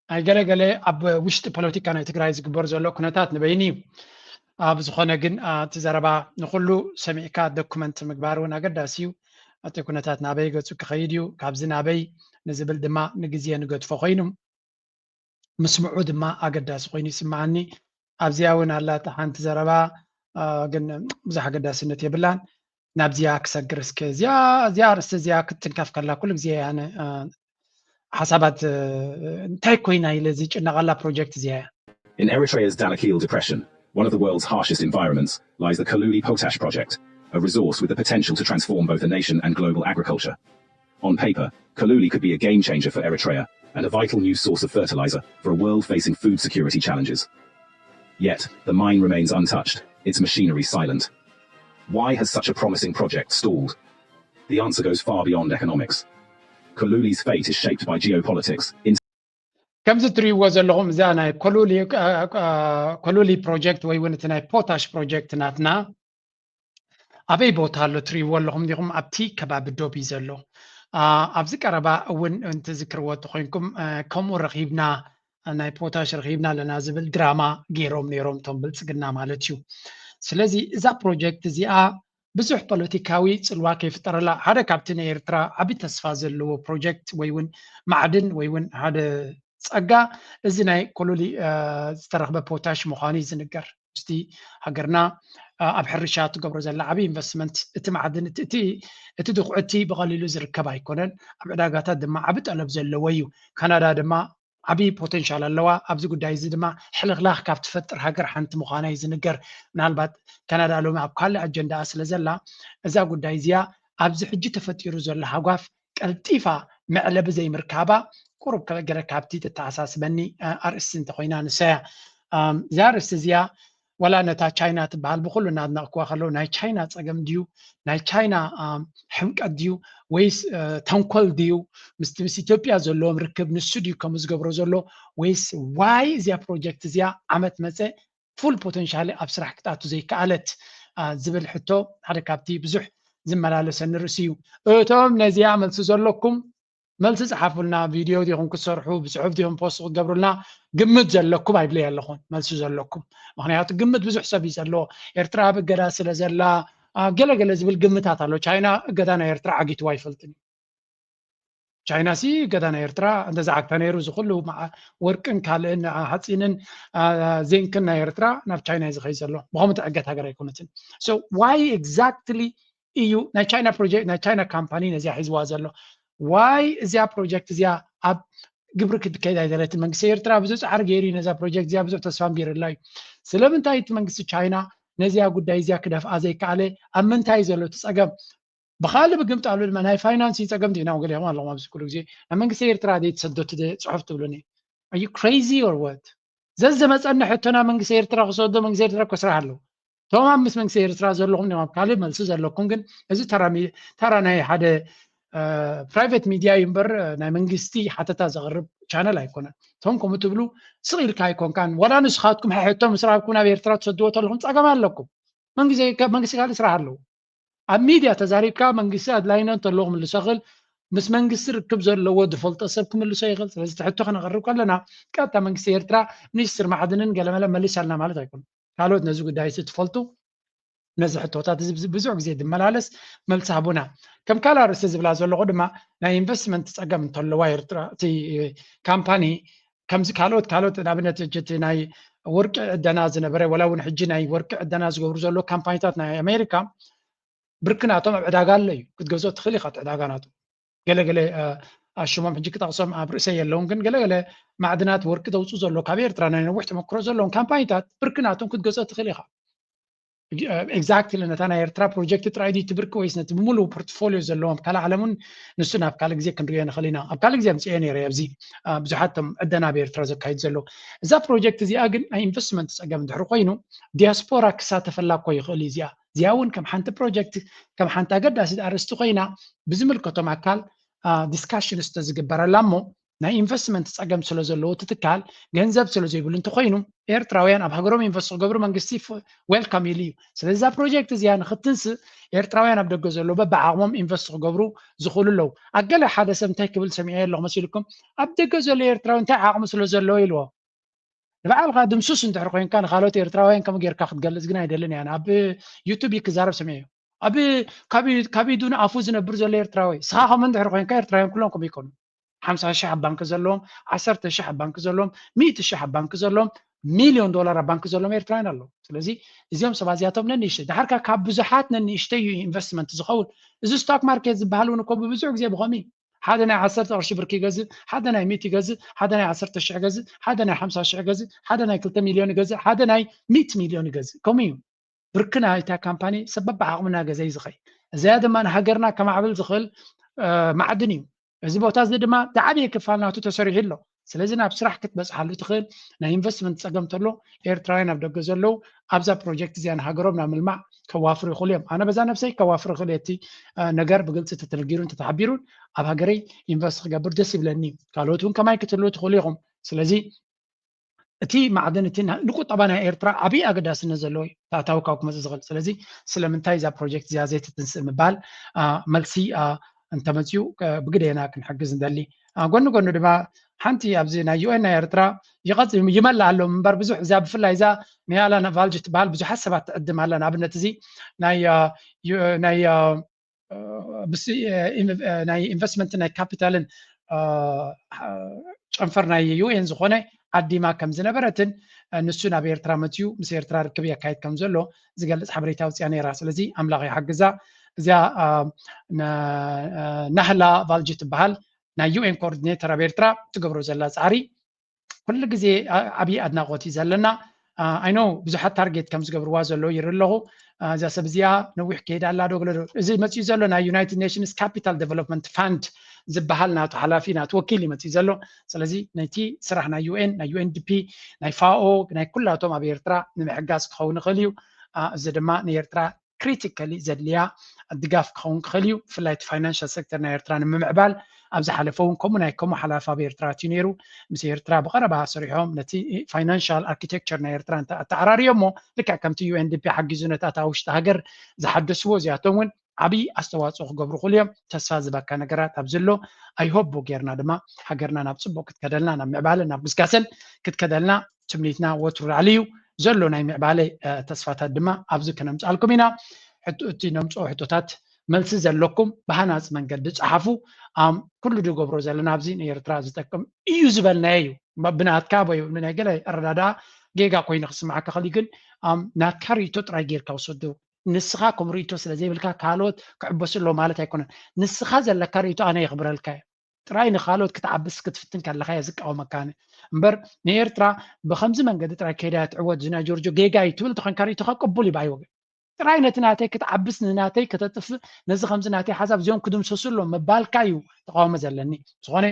ናይ ገለገለ ኣብ ውሽጢ ፖለቲካ ናይ ትግራይ ዝግበር ዘሎ ኩነታት ንበይኒ እዩ ኣብ ዝኾነ ግን እቲ ዘረባ ንኩሉ ሰሚዕካ ዶኩመንት ምግባር እውን ኣገዳሲ እዩ እቲ ኩነታት ናበይ ገፁ ክኸይድ እዩ ካብዚ ናበይ ንዝብል ድማ ንግዜ ንገድፎ ኮይኑ ምስምዑ ድማ ኣገዳሲ ኮይኑ ይስምዓኒ ኣብዚኣ እውን ኣላ እታ ሓንቲ ዘረባ ግን ብዙሕ ኣገዳስነት የብላን ናብዚኣ ክሰግር እስከ እዚኣ እዚኣ ኣርእስቲ እዚኣ ክትትንከፍ ከላ ኩሉ ግዜ ኣነ ሓሳባት እንታይ ኮይና ኢለ ዝጭነቐላ ፕሮጀክት እዚኣ እያ In Eritrea's Danakil Depression, one of the world's harshest environments, lies the Kaluli Potash Project, a resource with the potential to transform both the nation and global agriculture. On paper, Kaluli could be a game changer for Eritrea and a vital new source of fertilizer for a world facing food security challenges. Yet, the mine remains untouched, its machinery silent. Why has such a promising project stalled? The answer goes far beyond economics. Koluli's fate is shaped by geopolitics, ከምዚ ትሪእዎ ዘለኹም እዚኣ ናይ ኮሉሊ ፕሮጀክት ወይ እውን እቲ ናይ ፖታሽ ፕሮጀክት ናትና ኣበይ ቦታ ኣሎ ትሪእዎ ኣለኹም ዲኹም ኣብቲ ከባቢ ዶብ እዩ ዘሎ ኣብዚ ቀረባ እውን እንትዝክርዎ እንተኮይንኩም ከምኡ ረኺብና ናይ ፖታሽ ረኺብና ኣለና ዝብል ድራማ ገይሮም ነይሮም እቶም ብልፅግና ማለት እዩ ስለዚ እዛ ፕሮጀክት እዚኣ ብዙሕ ፖለቲካዊ ፅልዋ ከይፍጠረላ ሓደ ካብቲ ናይ ኤርትራ ዓቢ ተስፋ ዘለዎ ፕሮጀክት ወይ እውን ማዕድን ወይ እውን ሓደ ፀጋ እዚ ናይ ኮሎሊ ዝተረኽበ ፖታሽ ምዃኑ እዩ ዝንገር ምስቲ ሃገርና ኣብ ሕርሻ ትገብሮ ዘላ ዓቢ ኢንቨስትመንት እቲ ማዕድን እቲ ድኩዕቲ ብቐሊሉ ዝርከብ ኣይኮነን ኣብ ዕዳጋታት ድማ ዓቢ ጠለብ ዘለዎ እዩ ካናዳ ድማ ዓብዪ ፖቴንሻል ኣለዋ። ኣብዚ ጉዳይ እዚ ድማ ሕልኽላኽ ካብ ትፈጥር ሃገር ሓንቲ ምዃና እዩ ዝንገር። ምናልባት ካናዳ ሎሚ ኣብ ካልእ ኣጀንዳኣ ስለ ዘላ እዛ ጉዳይ እዚኣ ኣብዚ ሕጂ ተፈጢሩ ዘሎ ሃጓፍ ቀልጢፋ መዕለቢ ዘይምርካባ ቁሩብ ገለ ካብቲ ተተኣሳስበኒ ኣርእስቲ እንተኾይና ንሳ እያ። እዛ ኣርእስቲ እዚኣ ወላ ነታ ቻይና ትበሃል ብኩሉ እናድነቕክዋ ከለዉ ናይ ቻይና ፀገም ድዩ ናይ ቻይና ሕምቀት ድዩ ወይስ ተንኮል ድዩ ምስ ኢትዮጵያ ዘለዎም ርክብ ንሱ ድዩ ከምኡ ዝገብሮ ዘሎ ወይስ ዋይ እዚኣ ፕሮጀክት እዚኣ ዓመት መፀ ፉል ፖተንሻሊ ኣብ ስራሕ ክትኣቱ ዘይከኣለት ዝብል ሕቶ ሓደ ካብቲ ብዙሕ ዝመላለሰኒ ርእሲ እዩ። እቶም ነዚኣ መልሲ ዘለኩም መልሲ ፀሓፉልና። ቪድዮ ዲኹም ክትሰርሑ ብፅሑፍ ዲኹም ፖስት ክትገብሩልና ግምት ዘለኩም ኣይብለይ ኣለኹን። መልሲ ዘለኩም ምክንያቱ ግምት ብዙሕ ሰብ እዩ ዘለዎ። ኤርትራ ኣብ እገዳ ስለ ዘላ ገለገለ ዝብል ግምታት ኣሎ። ቻይና እገዳ ናይ ኤርትራ ዓጊትዋ ኣይፈልጥን እዩ። ቻይና ሲ እገዳ ናይ ኤርትራ እንተዛ ዓግታ ነይሩ እዚ ኩሉ ወርቅን ካልእን ሓፂንን ዜንክን ናይ ኤርትራ ናብ ቻይና እዩ ዝኸይ ዘሎ። ብኸምኡ ትዕገት ሃገር ኣይኮነትን። So why exactly እዩ ናይ ቻይና ፕሮጀክት ናይ ቻይና ካምፓኒ ነዚኣ ሒዝዋ ዘሎ? ዋይ እዚኣ ፕሮጀክት እዚኣ ኣብ ግብሪ ክትከይድ ኣይደለትን። መንግስቲ ኤርትራ ብዙ ፃዕሪ ገይሩ እዩ ነዛ ፕሮጀክት እዚኣ ብዙሕ ተስፋ ገይሩላ እዩ። ስለምንታይ እቲ መንግስቲ ቻይና ነዚኣ ጉዳይ እዚኣ ክደፍኣ ዘይከኣለ? ኣብ ምንታይ ዘሎ እቲ ፀገም? ብካልእ ብግምጣሉ ድማ ናይ ፋይናንስ ፀገም ዲና ገሊኦም ኣለኹም ኣብዚ ኩሉ ግዜ ናይ መንግስቲ ኤርትራ ዘይተሰደቱ ፅሑፍ ትብሉኒ? Are you crazy or what? ዘዘመፀኒ ሕቶ ናብ መንግስቲ ኤርትራ ክሰዶ መንግስቲ ኤርትራ ኮስራሕ ኣለዎ። እቶም ኣብ ምስ መንግስቲ ኤርትራ ዘለኹም ዲም ኣብ ካልእ መልሲ ዘለኩም ግን እዚ ተራ ናይ ሓደ ፕራይቬት ሚድያ እዩ እምበር ናይ መንግስቲ ሓተታ ዘቕርብ ቻነል ኣይኮነን። እቶም ከምኡ ትብሉ ስቕ ኢልካ ኣይኮንካን ዋላ ንስኻትኩም ሕሕቶ ምስ ረኣብኩም ናብ ኤርትራ ትሰድዎ ተለኹም ፀገም ኣለኩም። መንግስቲ ካልእ ስራሕ ኣለዎ። ኣብ ሚድያ ተዛሪብካ መንግስቲ ኣድላይነት እንተለዎ ክምልሶ ይኽእል። ምስ መንግስቲ ርክብ ዘለዎ ዝፈልጦ ሰብ ክምልሶ ይኽእል። ስለዚ እቲ ሕቶ ክነቕርብ ከለና ቀጥታ መንግስቲ ኤርትራ ሚኒስትር ማዕድንን ገለመለ መሊሳልና ማለት ኣይኮነን። ካልኦት ነዚ ጉዳይ እዚ ትፈልጡ ነዚ ሕቶታት እዚ ብዙሕ ግዜ ዝመላለስ መልሲ ሃቡና። ከም ካልእ ኣርእስቲ ዝብላ ዘለኹ ድማ ናይ ኢንቨስትመንት ፀገም እንተለዋ ኤርትራ እቲ ካምፓኒ ከምዚ ካልኦት ካልኦት ንኣብነት እቲ ናይ ወርቂ ዕደና ዝነበረ ወላ እውን ሕጂ ናይ ወርቂ ዕደና ዝገብሩ ዘለዉ ካምፓኒታት ናይ ኣሜሪካ ብርክናቶም ኣብ ዕዳጋ ኣሎ እዩ ክትገዝኦ ትኽእል ኢኻ ዕዳጋ ናቱ ገለገለ ኣሽሞም ሕጂ ክጠቕሶም ኣብ ርእሰይ የለውን ግን ገለገለ ማዕድናት ወርቂ ዘውፅኡ ዘሎ ካብ ኤርትራ ናይ ነዊሕ ተመክሮ ዘለዎም ካምፓኒታት ብርክናቶም ክትገዝኦ ትኽእል ኢኻ። ኤግዛክትሊ ነታ ናይ ኤርትራ ፕሮጀክት ጥራይ ድዩ ትብርኪ ወይስ ነቲ ብምሉእ ፖርትፎሊዮ ዘለዎም ካልእ ዓለም እውን ንሱ ናብ ካልእ ግዜ ክንሪኦ ንኽእል ኢና። ኣብ ካልእ ግዜ ኣምፅኦ ነይረ ኣብዚ ብዙሓት ቶም ዕደና ኣብ ኤርትራ ዘካይዱ ዘለዉ እዛ ፕሮጀክት እዚኣ ግን ናይ ኢንቨስትመንት ፀገም እንድሕር ኮይኑ ዲያስፖራ ክሳተፈላ እኮ ይኽእል እዩ። እዚኣ እዚኣ እውን ከም ሓንቲ ፕሮጀክት ከም ሓንቲ ኣገዳሲት ኣርእስቲ ኮይና ብዝምልከቶም ኣካል ዲስካሽን ዝተዝግበረላ እሞ ናይ ኢንቨስትመንት ፀገም ስለ ዘለዎ እቲ ትካል ገንዘብ ስለ ዘይብሉ እንተኮይኑ ኤርትራውያን ኣብ ሃገሮም ኢንቨስት ክገብሩ መንግስቲ ዌልካም ኢሉ እዩ። ስለዚ እዛ ፕሮጀክት እዚኣ ንክትንስእ ኤርትራውያን ኣብ ደገ ዘለዉ በብዓቕሞም ኢንቨስት ክገብሩ ዝኽእሉ ኣለዉ። ኣብ ገለ ሓደ ሰብ እንታይ ክብል ሰሚዐ ኣለኹ መሲልኩም ኣብ ደገ ዘሎ ኤርትራዊ እንታይ ዓቕሚ ስለ ዘለዎ ኢልዎ ንባዕልካ ድምሱስ እንድሕር ኮይንካ ንካልኦት ኤርትራውያን ከምኡ ጌርካ ክትገልፅ ግን ኣይደልን እያ። ኣብ ዩቱብ ክዛረብ ሰሚዐ እዩ። ኣብ ካብ ኢዱ ንኣፉ ዝነብር ዘሎ ኤርትራዊ ስኻ ከምኡ እንድሕር ኮይንካ ኤርትራውያን ኩሎም ከምኡ ይኮኑ። ሓምሳ ሽሕ ኣብ ባንክ ዘለዎም ዓሰርተ ሽሕ ኣብ ባንክ ዘለዎም ሚእቲ ሽሕ ኣብ ባንክ ዘለዎም ሚልዮን ዶላር ኣብ ባንክ ዘለዎም ኤርትራውያን ኣለዉ። ስለዚ እዚኦም ሰባት እዚኣቶም ነንእሽተይ ድሓርካ ካብ ብዙሓት ነንእሽተይ እዩ ኢንቨስትመንት ዝኸውን። እዚ ስቶክ ማርኬት ዝበሃል እውን እኮ ብብዙሕ ግዜ ብኸምኡ ሓደ ናይ ዓሰርተ ቅርሺ ብርኪ ይገዝእ፣ ሓደ ናይ ሚእቲ ይገዝእ፣ ሓደ ናይ ዓሰርተ ሽሕ ይገዝእ፣ ሓደ ናይ ሓምሳ ሽሕ ይገዝእ፣ ሓደ ናይ ክልተ ሚልዮን ይገዝእ፣ ሓደ ናይ ሚእቲ ሚልዮን ይገዝእ። ከምኡ እዩ። ብርክና እታ ካምፓኒ ሰብ በብዓቕምና ገዛ እዩ ዝኸይ። እዚኣ ድማ ንሃገርና ከማዕብል ዝኽእል ማዕድን እዩ። እዚ ቦታ እዚ ድማ ዝዓበየ ክፋል ናቱ ተሰሪሑ ኣሎ። ስለዚ ናብ ስራሕ ክትበፅሓሉ ትኽእል ናይ ኢንቨስትመንት ፀገም ተሎ ኤርትራውያን ኣብ ደገ ዘለዉ ኣብዛ ፕሮጀክት እዚኣ ንሃገሮም ናብ ምልማዕ ከዋፍሩ ይኽእሉ እዮም። ኣነ በዛ ነብሰይ ከዋፍሩ ይኽእል እቲ ነገር ብግልፂ ተተነጊሩ እንተተሓቢሩን ኣብ ሃገረይ ኢንቨስት ክገብር ደስ ይብለኒ። ካልኦት እውን ከማይ ክትህልዉ ትኽእሉ ኢኹም። ስለዚ እቲ ማዕድን እቲ ንቁጠባ ናይ ኤርትራ ዓብዪ ኣገዳስነት ዘለዎ እዩ። ታእታዊ ካብ ክመፅእ ዝኽእል ስለዚ ስለምንታይ እዛ ፕሮጀክት እዚኣ ዘይትትንስእ ምባል መልሲ እንተመፅኡ ብግደና ክንሕግዝ ንደሊ። ጎኒ ጎኒ ድማ ሓንቲ ኣብዚ ናይ ዩኤን ናይ ኤርትራ ይቐፅ ይመልእ ኣሎ ምንበር ብዙሕ እዛ ብፍላይ እዛ ንያላ ቫልጅ ትበሃል ብዙሓት ሰባት ትዕድም ኣላ። ንኣብነት እዚ ናይ ናይ ናይ ኢንቨስትመንትን ናይ ካፒታልን ጨንፈር ናይ ዩኤን ዝኾነ ዓዲማ ከም ዝነበረትን ንሱ ናብ ኤርትራ መፅዩ ምስ ኤርትራ ርክብ የካይድ ከም ዘሎ ዝገልፅ ሓበሬታ ኣውፅያ ነይራ። ስለዚ ኣምላኽ ይሓግዛ። እዚኣ ናህላ ቫልጂ ትበሃል ናይ ዩኤን ኮኦርዲኔተር ኣብ ኤርትራ ትገብሮ ዘላ ፃዕሪ ኩሉ ግዜ ዓብዪ ኣድናቆት እዩ ዘለና። ኣይኖ ብዙሓት ታርጌት ከም ዝገብርዋ ዘለዉ ይርኢ ኣለኹ። እዛ ሰብ እዚኣ ነዊሕ ከይዳ ኣላ ዶ ገለ ዶ እዚ መፅኡ ዘሎ ናይ ዩናይትድ ኔሽንስ ካፒታል ዴቨሎፕመንት ፋንድ ዝበሃል ናቱ ሓላፊ ናቱ ወኪል እዩ መፅኡ ዘሎ። ስለዚ ነቲ ስራሕ ናይ ዩኤን ናይ ዩኤንዲፒ ናይ ፋኦ ናይ ኩላቶም ኣብ ኤርትራ ንምሕጋዝ ክኸውን ይኽእል እዩ። እዚ ድማ ንኤርትራ ክሪቲካሊ ዘድልያ ድጋፍ ክኸውን ክኽእል እዩ። ብፍላይ እቲ ፋይናንሻል ሴክተር ናይ ኤርትራ ንምምዕባል ኣብ ዝሓለፈ እውን ከምኡ ናይ ከምኡ ሓላፊ ኣብ ኤርትራ ኣትዩ ነይሩ። ምስ ኤርትራ ብቐረባ ሰሪሖም ነቲ ፋይናንሻል ኣርኪቴክቸር ናይ ኤርትራ ኣተዓራርዮ እሞ ልክዕ ከምቲ ዩኤንዲፒ ሓጊዙ ነቲ ኣታ ውሽጢ ሃገር ዝሓደስዎ እዚኣቶም እውን ዓብዪ ኣስተዋፅኦ ክገብሩ ክእሉ እዮም። ተስፋ ዝበካ ነገራት ኣብ ዘሎ ኣይሆቦ ጌርና ድማ ሃገርና ናብ ፅቡቅ ክትከደልና ናብ ምዕባለን ናብ ግስጋሰን ክትከደልና ትምኒትና ወትሩ ላዕሊ እዩ ዘሎ። ናይ ምዕባለ ተስፋታት ድማ ኣብዚ ከነምፅኣልኩም ኢና። እቲ ነምፅኦ ሕቶታት መልሲ ዘለኩም ብሃናፂ መንገዲ ፀሓፉ። ኩሉ ዝገብሮ ዘለና ኣብዚ ንኤርትራ ዝጠቅም እዩ ዝበልናዮ እዩ። ብናትካ ወይ ናይ ገለ ኣረዳድኣ ጌጋ ኮይኑ ክስማዓካ ከሊ ግን ናትካ ርእቶ ጥራይ ጌርካ ውሰዱ። ንስኻ ከም ርእቶ ስለ ዘይብልካ ካልኦት ክዕበሱ ኣለዎ ማለት ኣይኮነን። ንስኻ ዘለካ ርእቶ ኣነ የኽብረልካ እየ። ጥራይ ንኻልኦት ክትዓብስ ክትፍትን ከለኻ እየ ዝቃወመካ። እምበር ንኤርትራ ብኸምዚ መንገዲ ጥራይ ከይዳ ትዕወት ዝና ጆርጆ ጌጋ እዩ ትብል ተኾንካ ርእቶኻ ቅቡል ይባይ ወገን። ጥራይ ነቲ ናተይ ክትዓብስ ንናተይ ከተጥፍእ ነዚ ከምዚ ናተይ ሓሳብ እዚኦም ክድምሰሱ ኣለዎም ምባልካ እዩ ተቃውሞ ዘለኒ። ዝኾነ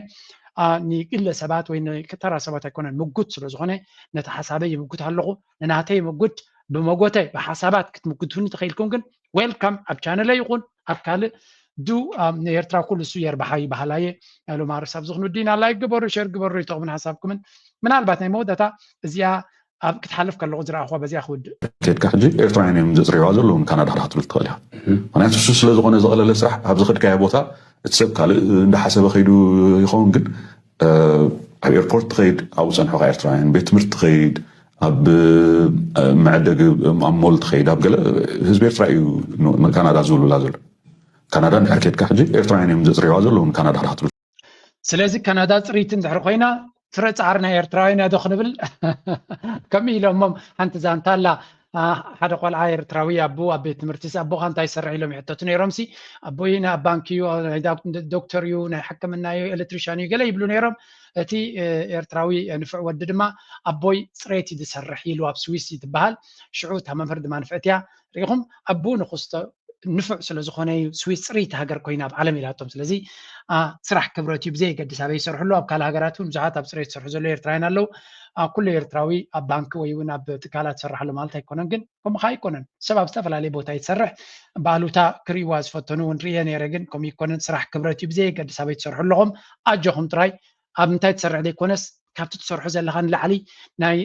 ንግለ ሰባት ወይ ተራ ሰባት ኣይኮነን ምጉት ስለዝኾነ ነቲ ሓሳበይ ይምጉት ኣለኹ። ንናተይ ምጉት ብመጎተ ብሓሳባት ክትምጉትኒ ተኸኢልኩም ግን ዌልካም ኣብ ቻነለይ ይኹን ኣብ ካልእ ዱ ንኤርትራ ኩሉ እሱ የርባሓ ይበሃላየ። ሎማ ርሳብ ዝኽኑ ዲና ላይክ ግበሩ ሸር ግበሩ ይተቕምን ሓሳብኩምን ምናልባት ናይ መወዳእታ እዚኣ ኣብ ክትሓልፍ ከለኹ ዝረኣኹዋ በዚኣ ክውድእ። ከድካ ሕጂ ኤርትራውያን እዮም ዘፅርይዋ ዘለዉ ንካናዳ ክትብል ትኽእል ኢኻ። ምክንያቱ እሱ ስለዝኾነ ዝቐለለ ስራሕ ኣብ ዝኸድካዮ ቦታ እቲ ሰብ ካልእ እንዳሓሰበ ከይዱ ይኸውን ግን ኣብ ኤርፖርት ትኸይድ ኣብኡ ፀንሖካ ኤርትራውያን ቤት ትምህርቲ ትኸይድ ኣብ መዐደግ ኣብ ሞል ትኸይድ ኣብ ገለ ህዝቢ ኤርትራ እዩ ንካናዳ ዝውልብላ ዘሎ። ካናዳ እንድሕር ከድካ ሕጂ ኤርትራውያን እዮም ዘፅርይዋ ዘለዉ ንካናዳ ክትብል ስለዚ ካናዳ ፅሪት እንድሕር ኮይና ፍረ ፃዕሪ ናይ ኤርትራውያን እያ ዶ ክንብል ከምኡ ኢሎሞም ሓንቲ ዛንታ ኣላ ሓደ ቆልዓ ኤርትራዊ ኣቦ ኣብ ቤት ትምህርቲ ኣቦኻ እንታይ ይሰርሕ ኢሎም ይሕተቱ ነይሮም ሲ ኣቦይ ናይ ኣብ ባንክ እዩ ዶክተር እዩ ናይ ሕክምና እዩ ኤሌክትሪሻን እዩ ገለ ይብሉ ነይሮም እቲ ኤርትራዊ ንፍዕ ወዲ ድማ ኣቦይ ፅሬት እዩ ዝሰርሕ ኢሉ ኣብ ስዊስ እዩ ትበሃል ሽዑ እታ መምህር ድማ ንፍዕት እያ ሪኢኹም ኣቦ ንክስቶ ንፉዕ ስለዝኾነ እዩ ስዊስ ፅርይቲ ሃገር ኮይና ኣብ ዓለም ኢላቶም ስለዚ ስራሕ ክብረት እዩ ብዘይ ገድስ ኣበይ ይሰርሑ ኣለዉ ኣብ ካልእ ሃገራት እውን ብዙሓት ኣብ ፅሬት ዝሰርሑ ዘለዉ ኤርትራውያን ኣለዉ ኩሉ ኤርትራዊ ኣብ ባንኪ ወይ እውን ኣብ ትካላት ዝሰርሕ ኣሎ ማለት ኣይኮነን ግን ከምኡ ከዓ ኣይኮነን ሰብ ኣብ ዝተፈላለየ ቦታ ይሰርሕ ባሉታ ክርእይዋ ዝፈተኑ እውን ርእየ ነይረ ግን ከምኡ ይኮነን ስራሕ ክብረት እዩ ብዘይ ገድስ ኣበይ ትሰርሑ ኣለኹም ኣጆኹም ጥራይ ኣብ ምንታይ ትሰርሕ ዘይኮነስ ካብቲ ትሰርሑ ዘለኻ ንላዕሊ ናይ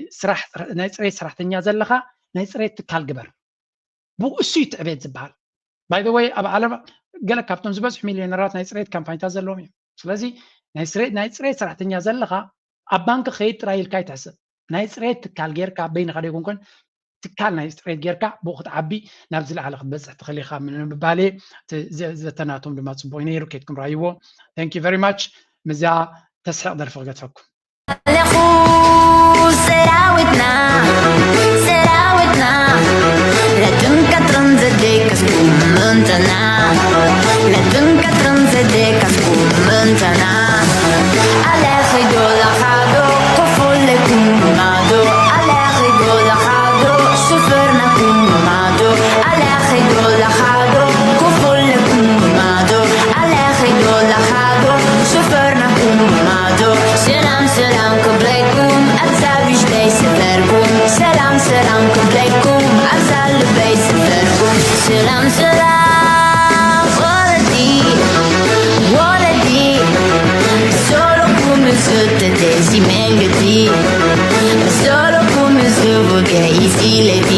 ፅሬት ሰራሕተኛ ዘለኻ ናይ ፅሬት ትካል ግበር ብእሱ እዩ ትዕቤት ዝበሃል by the way ኣብ ዓለም ገለ ካብቶም ዝበዝሑ ሚሊዮነራት ናይ ፅሬት ካምፓኒታት ዘለዎም እዮም ስለዚ ናይ ፅሬት ሰራሕተኛ ዘለኻ ኣብ ባንክ ከይድ ጥራይ ኢልካ ይትሕስብ ናይ ፅሬት ትካል ጌርካ በይንኻ ደይኮንኮን ትካል ናይ ፅሬት ጌርካ ብኡ ክትዓቢ ናብ ዝለዓለ ክትበፅሕ ትኽእል ኢኻ ንምባል ዘተናቶም ድማ ፅቡቅ ነይሩ ኬድኩም ራይዎ thank you very much ምዛ ተስሕቕ ደርፊ ክገድፈኩም ኣለኹ ሰራዊትና ሰራዊትና ለትን ቀትርን ዘደቀስኩም ምንትና ለትን ቀትርን ዘደቀስኩም ምንትና ኣለኺ ዶ ለኻዶ ኮፎለኩም ማዶ ኣለኺ ዶ ለኻዶ ሽፈርናኩም ማዶ ኣለኺ ዶ ለኻዶ ኮፎለኩም ማዶ ኣለኺ ዶ ለኻዶ ሽፈርናኩም ማዶ ሰላም ሰላም ክብለኩም ኣብዛ ውሽጠይ ስፈርኩም ሰላም ሰላም ክብለኩም ኣብዛ ልበይ ስፈርኩም ሰላም ሰላም ወለዲ ወለዲ ሰሎኩም ዝተደዚ መንገዲ ሰሎኩም ዝቡገ ኢዚለዲ